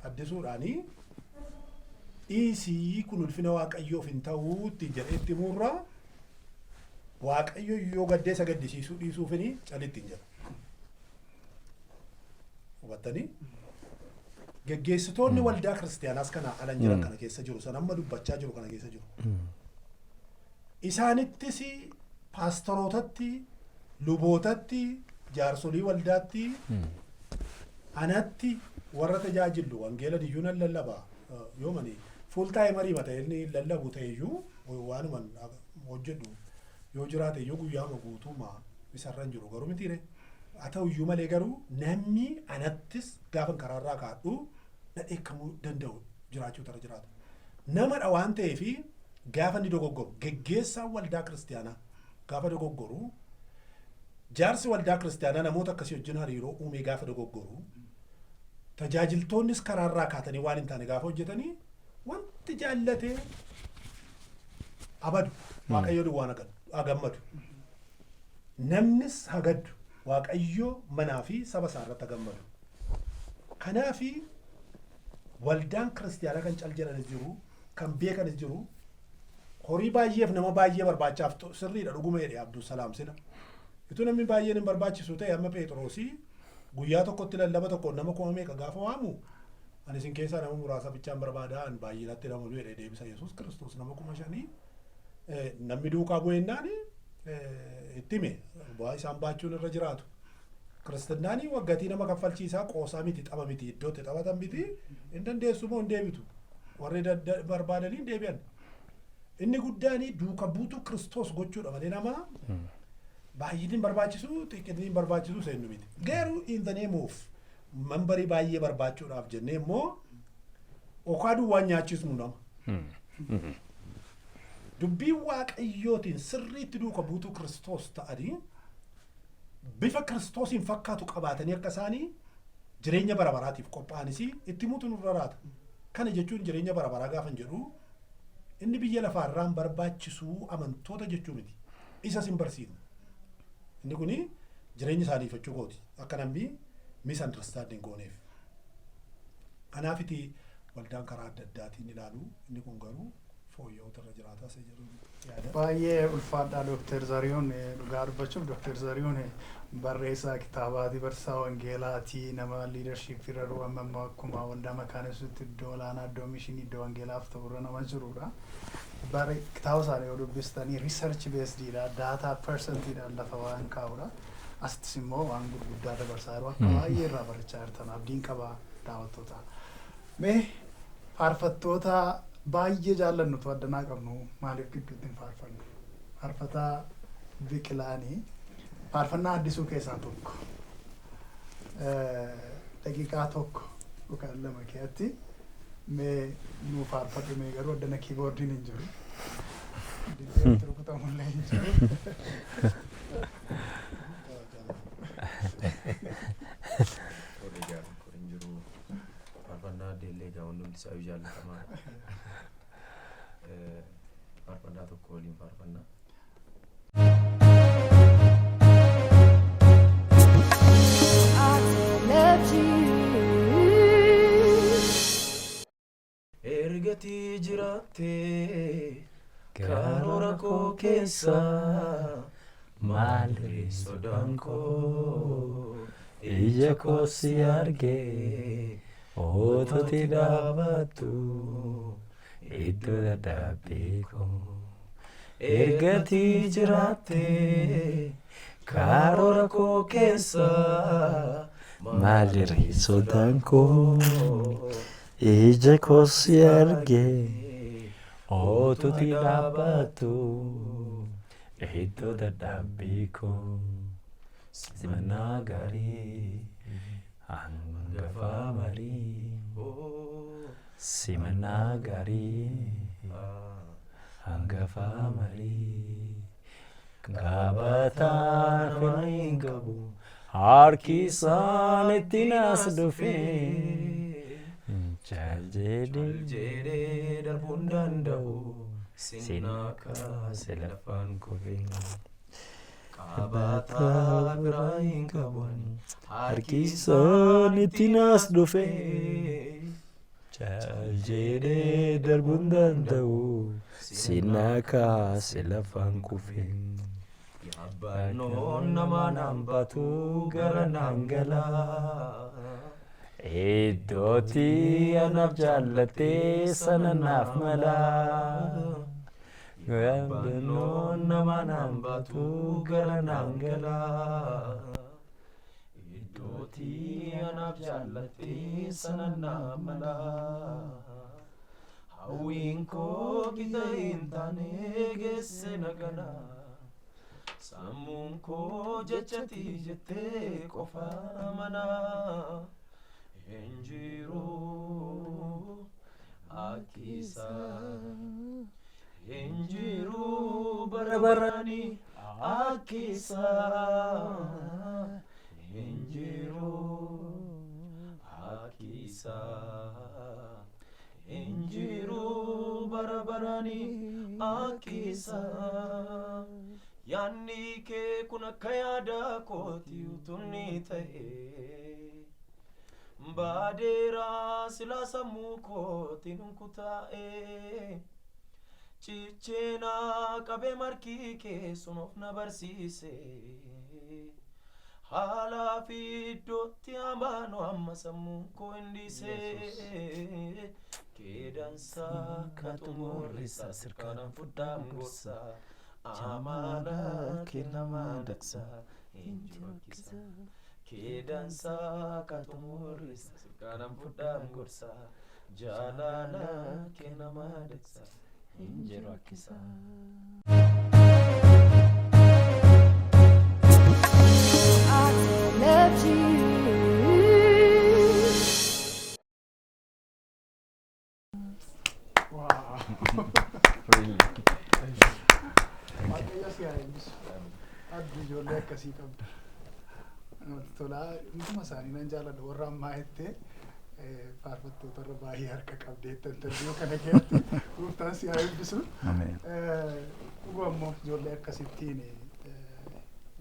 addisuudhaanii dhiisii, kun ulfina Waaqayyoof hin ta'uu ittiin jedhee itti himuurraa, Waaqayyo yoo gaddee isa gaddisiisuu dhiisuufini cali ittiin jedha. Hubattanii? Geggeessitoonni waldaa kiristaanaas kana alan jiran kana keessa jiru, san amma dubbachaa jiru kana keessa jiru. Isaanittis paastorootatti, lubootatti, jaarsolii waldaatti, anatti warra tajaajillu wangeela diyyuu nan lallaba. Yoo mani full timerii mata inni lallabu ta'e iyyuu, waanuman hojjedhu yoo jiraate iyyuu, guyyaama guutuuma isarra hin jiru garuu mitiire. Haa ta'u iyyuu malee, garuu namni anattis gaafa karaarraa kaadhu na dheekkamuu danda'u jiraachuu irra jiraata. Namadha waan ta'eefi gaafa inni dogoggoru, geggeessaan waldaa kiristaanaa gaafa dogoggoru, jaarsi waldaa kiristaanaa namoota akkasii wajjin hariiroo uumee gaafa dogoggoru, tajaajiltoonnis karaarraa kaatanii waan hin taane gaafa hojjetanii, wanti jaallatee abadu Waaqayyo duwwaan haa gammadu. Namnis haa gaddu, Waaqayyo manaa fi saba isaa irratti haa gammadu. Kanaafi waldaan kiristaanaa kan cal jedhanis jiru, kan beekanis jiru, horii baay'eef nama baay'ee barbaachaaf sirriidha dhuguma jedhe Abdulsalaam sila. Utuu namni baay'een hin barbaachisu ta'e, amma Phexrosii guyyaa tokkotti lallaba tokkoon nama 40,000 gaafa waamu, "Ani isin keessaa nama muraasa bichaan barbaadaa, an baay'inatti nama nu" jedhee deebisa. Yesuus Kiristoos nama 5,000 namni duukaa bu'ennaan itti hime bu'aa isaan baachuun irra jiraatu. Kiristinnaan waggatii nama kaffalchiisaa, qoosaa miti, tapha miti, iddoo itti taphatan miti. Hin dandeessu moo hin deebitu? Warri barbaadanii hin deebi'an. Inni guddaan duuka buutuu Kiristoos gochuudha malee nama baay'inni hin barbaachisu, xiqqinni hin barbaachisu seennu miti. Garuu in the name of memberii baay'ee barbaachuudhaaf jennee immoo okaa duwwaan nyaachisnu nama. Dubbii Waaqayyootiin sirriitti duuka buutuu Kiristoos ta'anii, bifa Kiristoosiin fakkaatu qabaatanii, akka isaanii jireenya bara baraatiif qophaa'anis itti himuutu nurra raata. Kana jechuun jireenya bara baraa gaafan jedhu, inni biyya lafaarraan barbaachisuu amantoota jechuu miti. Isas hin barsiifne. Inni kuni jireenya isaanii ifachuu kooti. Akka namni misunderstanding gooneef. Kanaafiti waldaan karaa adda addaatiin ilaalu, inni kun garuu fooyya'uutu irra jiraata isa jedhu yaada. Baay'ee ulfaadhaa, Dooktar Zarihuun. Dhugaa dubbachuuf, Dooktar Zarihuun barreessaa kitaabaati, barsiisaa wangeelaati, nama leadership irra jiru, amma immoo akkuma waldaa Makaanesutti iddoo olaanaa, iddoo missionii, iddoo wangeelaaf ta'u irra nama jirudha. Bara kitaaba isaanii yoo dubbistanii research basediidha, data percentiidhaan lafa waan kaa'udha. Asittis immoo waan gurguddaa dabarsaa jiru, akka baay'ee irraa barachaa jirtan abdiin qaba daawwattoota. Mee faarfattoota baay'ee jaallannutu addanaa qabnu, maaliif gidduutti hin faarfannu? Faarfataa Biqilaanii faarfannaa addisuu keessaa tokko. Daqiiqaa 1 yookaan 2 keessatti mee nuu faarfadhu. Mee garuu addana keyboardiin hin jiru. Dibbee itti rukutamullee hin jiru. Tole, gaafa kun hin jiru, faarfannaa addeellee egaa hundumti isaa iyyuu jaallatamaadha. Faarfannaa tokko waliin faarfannaa. I love you. Ergatii jiraattee karoora koo keessa, Maali sodaan koo? Ija koo si argee oototi dhaabattu iddoo dadhabbii koo. Ergatii jiraattee karoora koo keessa, Maali sodaan koo? Ija koo si argee oototi dhaabattu iddoo dadhabbii koo. Simannaa gaarii, hangafa marii, simannaa gaarii, hangafa marii, qabataan fira hin qabu, harki isaan ittiin as dhufee cal jedhee jedhee darbuun danda'u, sinnaa kaase lafaan kufee. Qabataa biraa hin qabu, harki isaan ittiin as dhufee cal jedhee darbuun danda'u, sinnaa kaase lafaan kufee. Yaabbannoon nama naan baatu gara naan galaa. Iddootti anaaf jaallattee sana naaf malaa. Yaabbannoon nama naan baatu gara naan galaa. Iddootti anaaf jaallattee sana naaf malaa. Hawwiin koo gita hin taane geesse na galaa. Sammuun koo jechati jettee qofa manaa. Hin jiru akkisa. Hin jiru bara barani akkisa. Hin jiru akkisa. Hin jiru bara barani akkisa. Yaanni kee kun akka yaada kooti utunni ta'e. Baadeera silaa sammuu kootiin kutaa'e. Cicheena qabee markii kee sun of na barsiise. Haalaa fi iddootti amaanu amma sammuun koo hin dhiise. Keedansaa ka xumurrisa sirkaanaan fudhaan gorsa. Amaana kennamaa daksa hin jiru akkisa. Keedansaa ka xumurrisa sirkaanaan fudhaan gorsa. Jaalala kennamaa daksa hin jiru akkisa. I love you. Wow. Waaqayyo si haa eebbisu. Addi ijoollee akkasii qabda. Namatti tolaa. Hunduma isaanii nan jaalladha. Warra ammaa jettee faarfattoota irra baay'ee harka qabdee interview kana keessatti, gooftaan si haa eebbisu. Ameen. Dhuguma immoo ijoollee akkasittiin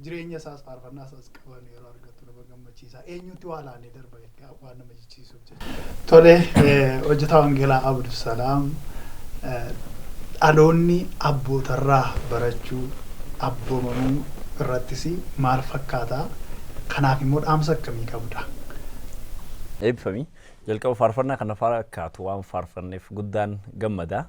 jireenya isaas faarfannaa isaas qaban yeroo argatu nama gammachiisa. Eenyutti waa laannee darba waan nama jechisiisuuf jechuudha. Tole, hojjetaa Wangeelaa Abdusalaam, dhaloonni abbootarraa barachuu, abboomamuu irrattis maal fakkaata? Kanaaf immoo dhaamsa akkamii qabda? Eebbifamii. Jalqaba faarfannaa kana fakkaatu waan faarfanneef guddaan gammada.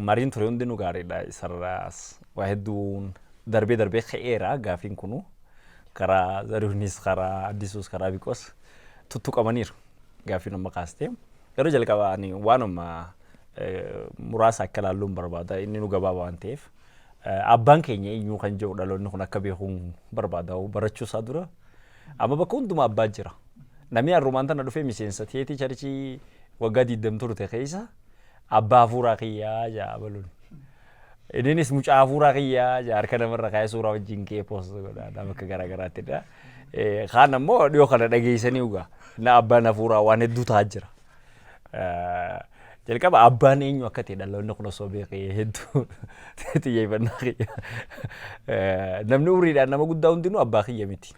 Mariin ture hundinuu gaariidha. Isarraas waa hedduun darbee darbee ka'eera gaafiin kunu. Karaa Zarihuunis, karaa Addisuus, karaa Biqoos tuttuqamaniiru gaafiin amma kaastee. Garuu jalqaba ani waanuma muraasa akka ilaalluun barbaada, inni nu gabaabaa waan ta'eef. Abbaan keenya eenyu kan jedhu dhaloonni kun akka beekuun barbaadamu barachuu isaa dura. Amma bakka hundumaa abbaa jira. Namni har'umaan tana dhufee miseensa teetii churchii waggaa 20 turte keessa abbaa hafuuraa kiyyaa jaa baluun. Innis mucaa hafuuraa kiyyaa jaa, harka namarra kaa'ee suuraa wajjin ka'ee post godha nama akka garaa garaattidha. Kaan ammoo dhiyoo kana dhageessanii dhugaa na abbaan hafuuraa waan hedduu ta'aa jira. Jalqaba abbaan eenyu akka ta'e dhaloonni kun osoo beekee hedduu xiyyeeffannaa kiyya. Namni umriidhaan nama guddaa hundinuu abbaa kiyya miti.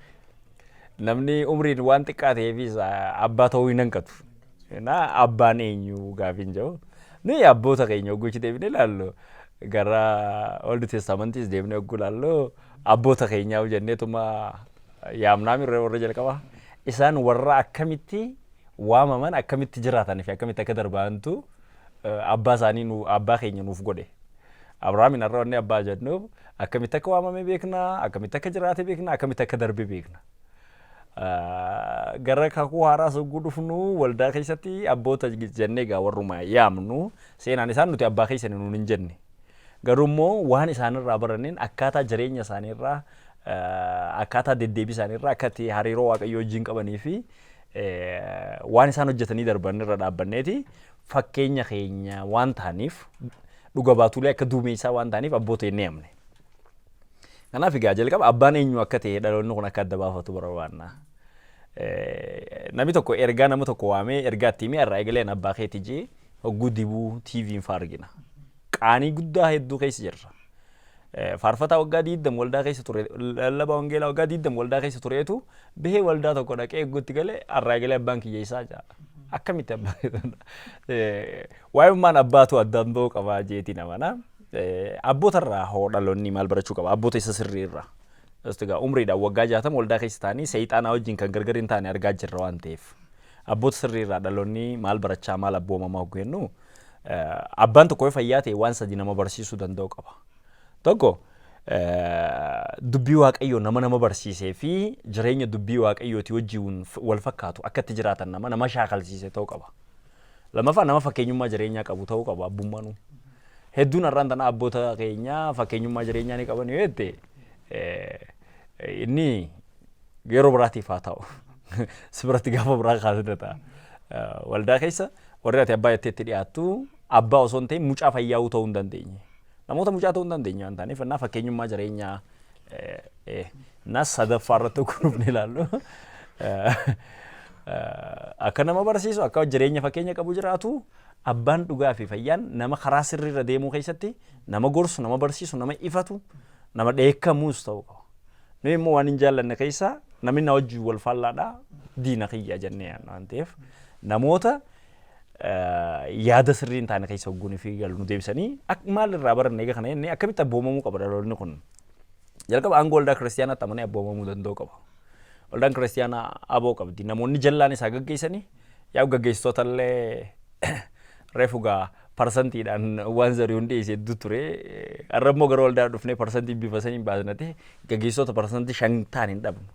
Namni umriin waan xiqqaa ta'eefis abbaa ta'uu hin hanqatu. Na abbaan eenyu gaafiin jedhu. Nuyi abboota keenya hogguu deebinee ilaallu, gara Old Testamentis deebinee hogguu ilaallu, abboota keenyaa jenneetuma yaamnaa mirre warra jalqaba. Isaan warra akkamitti waamaman, akkamitti jiraatanii fi akkamitti akka darbantu abbaa isaanii nu abbaa keenya nuuf godhe. Abrahaamin har'a wanni abbaa jennuuf akkamitti akka waamame beekna, akkamitti akka jiraate beekna, akkamitti akka darbe beekna. Gara kakuu haaraas hogguu dhufnu, waldaa keessatti abboota jennee egaa warruma yaamnu seenaan isaan nuti abbaa keessanii nuun hin jenne. Garuu immoo waan isaanirraa baranneen, akkaataa jireenya isaaniirraa, akkaataa deddeebii isaaniirraa, akka itti hariiroo Waaqayyoo wajjin qabanii fi waan isaan hojjetanii darban irra dhaabbanneeti fakkeenya keenya waan ta'aniif, dhuga baatuulee akka duumessaa waan ta'aniif abboota jennee yaamne. Kanaaf egaa jalqaba abbaan eenyu akka ta'e dhaloonni kun akka adda baafatu barbaanna. Namni tokko ergaa nama tokko waamee ergaa itti himee irraa eegaleen abbaa keetii jee hogguu dibuu TV'n faa argina. Qaanii guddaa hedduu keessa jirra. Faarfataa waggaa 20 waldaa keessa ture, lallabaa wangeelaa waggaa 20 waldaa keessa tureetu bahee waldaa tokko dhaqee eegguutti galee har'aa eegalee abbaan kiyya isaa jaa. Akkamitti abbaa waa'ee abbaatu addaan ba'uu qabaa jeetiin amana. Abbootarraa hoo dhaloonni maal barachuu qaba? Abboota isa sirrii irraa. Egaa umriidhaan waggaa 60 waldaa keessa ta'anii seexaanaa wajjin kan gargar hin taane argaa jirra waan ta'eef. Abboota sirrii irraa dhaloonni maal barachaa, maal abboomamaa hogguu jennu, abbaan tokko yoo fayyaa ta'e waan sadi nama barsiisuu danda'u qaba. Tokko, dubbii Waaqayyoo nama nama barsiisee fi jireenya dubbii Waaqayyooti wajjin wal fakkaatu akka itti jiraatan nama nama shaakalsiise ta'uu qaba. Lammaffaa, nama fakkeenyummaa jireenyaa qabu ta'uu qaba abbummaanuu. Hedduun har'aan tana abboota keenyaa fakkeenyummaa jireenyaa ni qaban yoo jette, inni yeroo biraatiif haa ta'u. Si biratti gaafa biraa kaasuu ta'a. Waldaa keessa warri ati abbaa jettee itti dhiyaattu abbaa osoo hin ta'in mucaa fayyaa'uu ta'uu hin dandeenye. Namoota mucaa ta'uu hin dandeenye waan ta'aniif innaa fakkeenyummaa jireenyaa na sadaffaa irratti kunuufne ilaallu. Akka nama barsiisu, akka jireenya fakkeenya qabu jiraatu, abbaan dhugaa fi fayyaan nama karaa sirriirra deemuu keessatti nama gorsu, nama barsiisu, nama ifatu, nama dheekkamuus ta'uu qaba. Nuyi immoo waan hin jaallanne keessaa namni na wajjin wal faallaadha diina kiyya jennee yaadna waan ta'eef, namoota yaada sirrii hin taane keessa hogguunii fi galu nu deebisanii maal irraa baranne egaa kana jennee, akkamitti abboomamuu qaba dhaloonni kun? Jalqaba aangoo waldaa kiristiyaanaatti amanee abboomamuu danda'uu qaba. Waldaan kiristiyaanaa aboo qabdi. Namoonni jallaan isaa gaggeessanii yaa gaggeessitoota illee reefu gaa parsantiidhaan waan Zarihuun dhiyeesse hedduu ture. Har'a immoo gara waldaa dhufnee parsantii bifa saniin baasnate gaggeessitoota 5% ta'an hin dhabnu.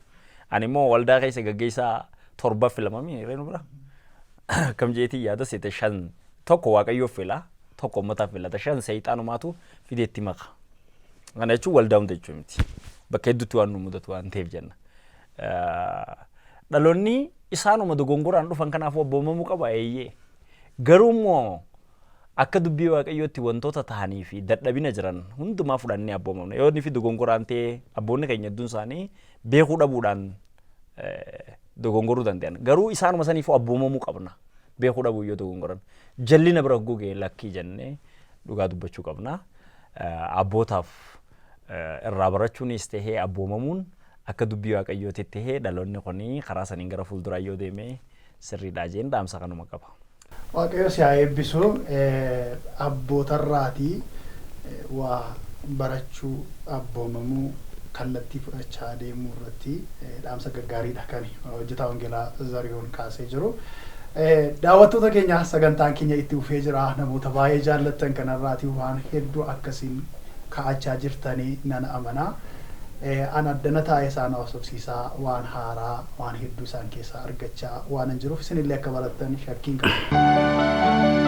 Ani immoo waldaa keessa gaggeessaa torba filamamii reenu bira. Akkam jeetii yaada seete, shan tokko Waaqayyoof fila, tokko uummataaf filata, shan seexaanumaatu fideetti maka. Kana jechuun waldaa hunda jechuu miti. Bakka hedduutti waan nu mudatu waan ta'eef jenna. Dhaloonni isaanuma dogongoraan dhufan kanaafuu abboomamuu qaba, eeyyee. Garuu immoo akka dubbii Waaqayyootti wantoota ta'anii fi dadhabina jiran hundumaa fudhannee abboomamna. Yoo inni fi dogongoraan ta'e, abboonni keenya hedduun isaanii beekuu dhabuudhaan dogongoruu danda'an. Garuu isaanuma saniifuu abboomamuu qabna. Beekuu dhabuu yoo dogongoran. Jallina bira gogee lakkii jennee dhugaa dubbachuu qabna. Abbootaaf irraa barachuunis tahee abboomamuun akka dubbii Waaqayyootti tahee dhaloonni kun karaa saniin gara fuulduraa yoo deeme sirriidha jeen dhaamsa kanuma qaba. Waaqayyo si haa eebbisu. Abbootarraatii waa barachuu, abboomamuu, kallattii fudhachaa deemuu irratti dhaamsa gaggaariidha kan hojjetaa wangeelaa Zarihuun kaasee jiru. Daawwattoota keenya, sagantaan keenya itti fufee jira. Namoota baay'ee jaallattan kanarraatii waan hedduu akkasiin kaa'achaa jirtanii nan amana. An addana taa'ee isaan haasofsiisaa waan haaraa waan hedduu isaan keessaa argachaa waan hin jiruuf, isinillee akka barattan shakkiin qabu.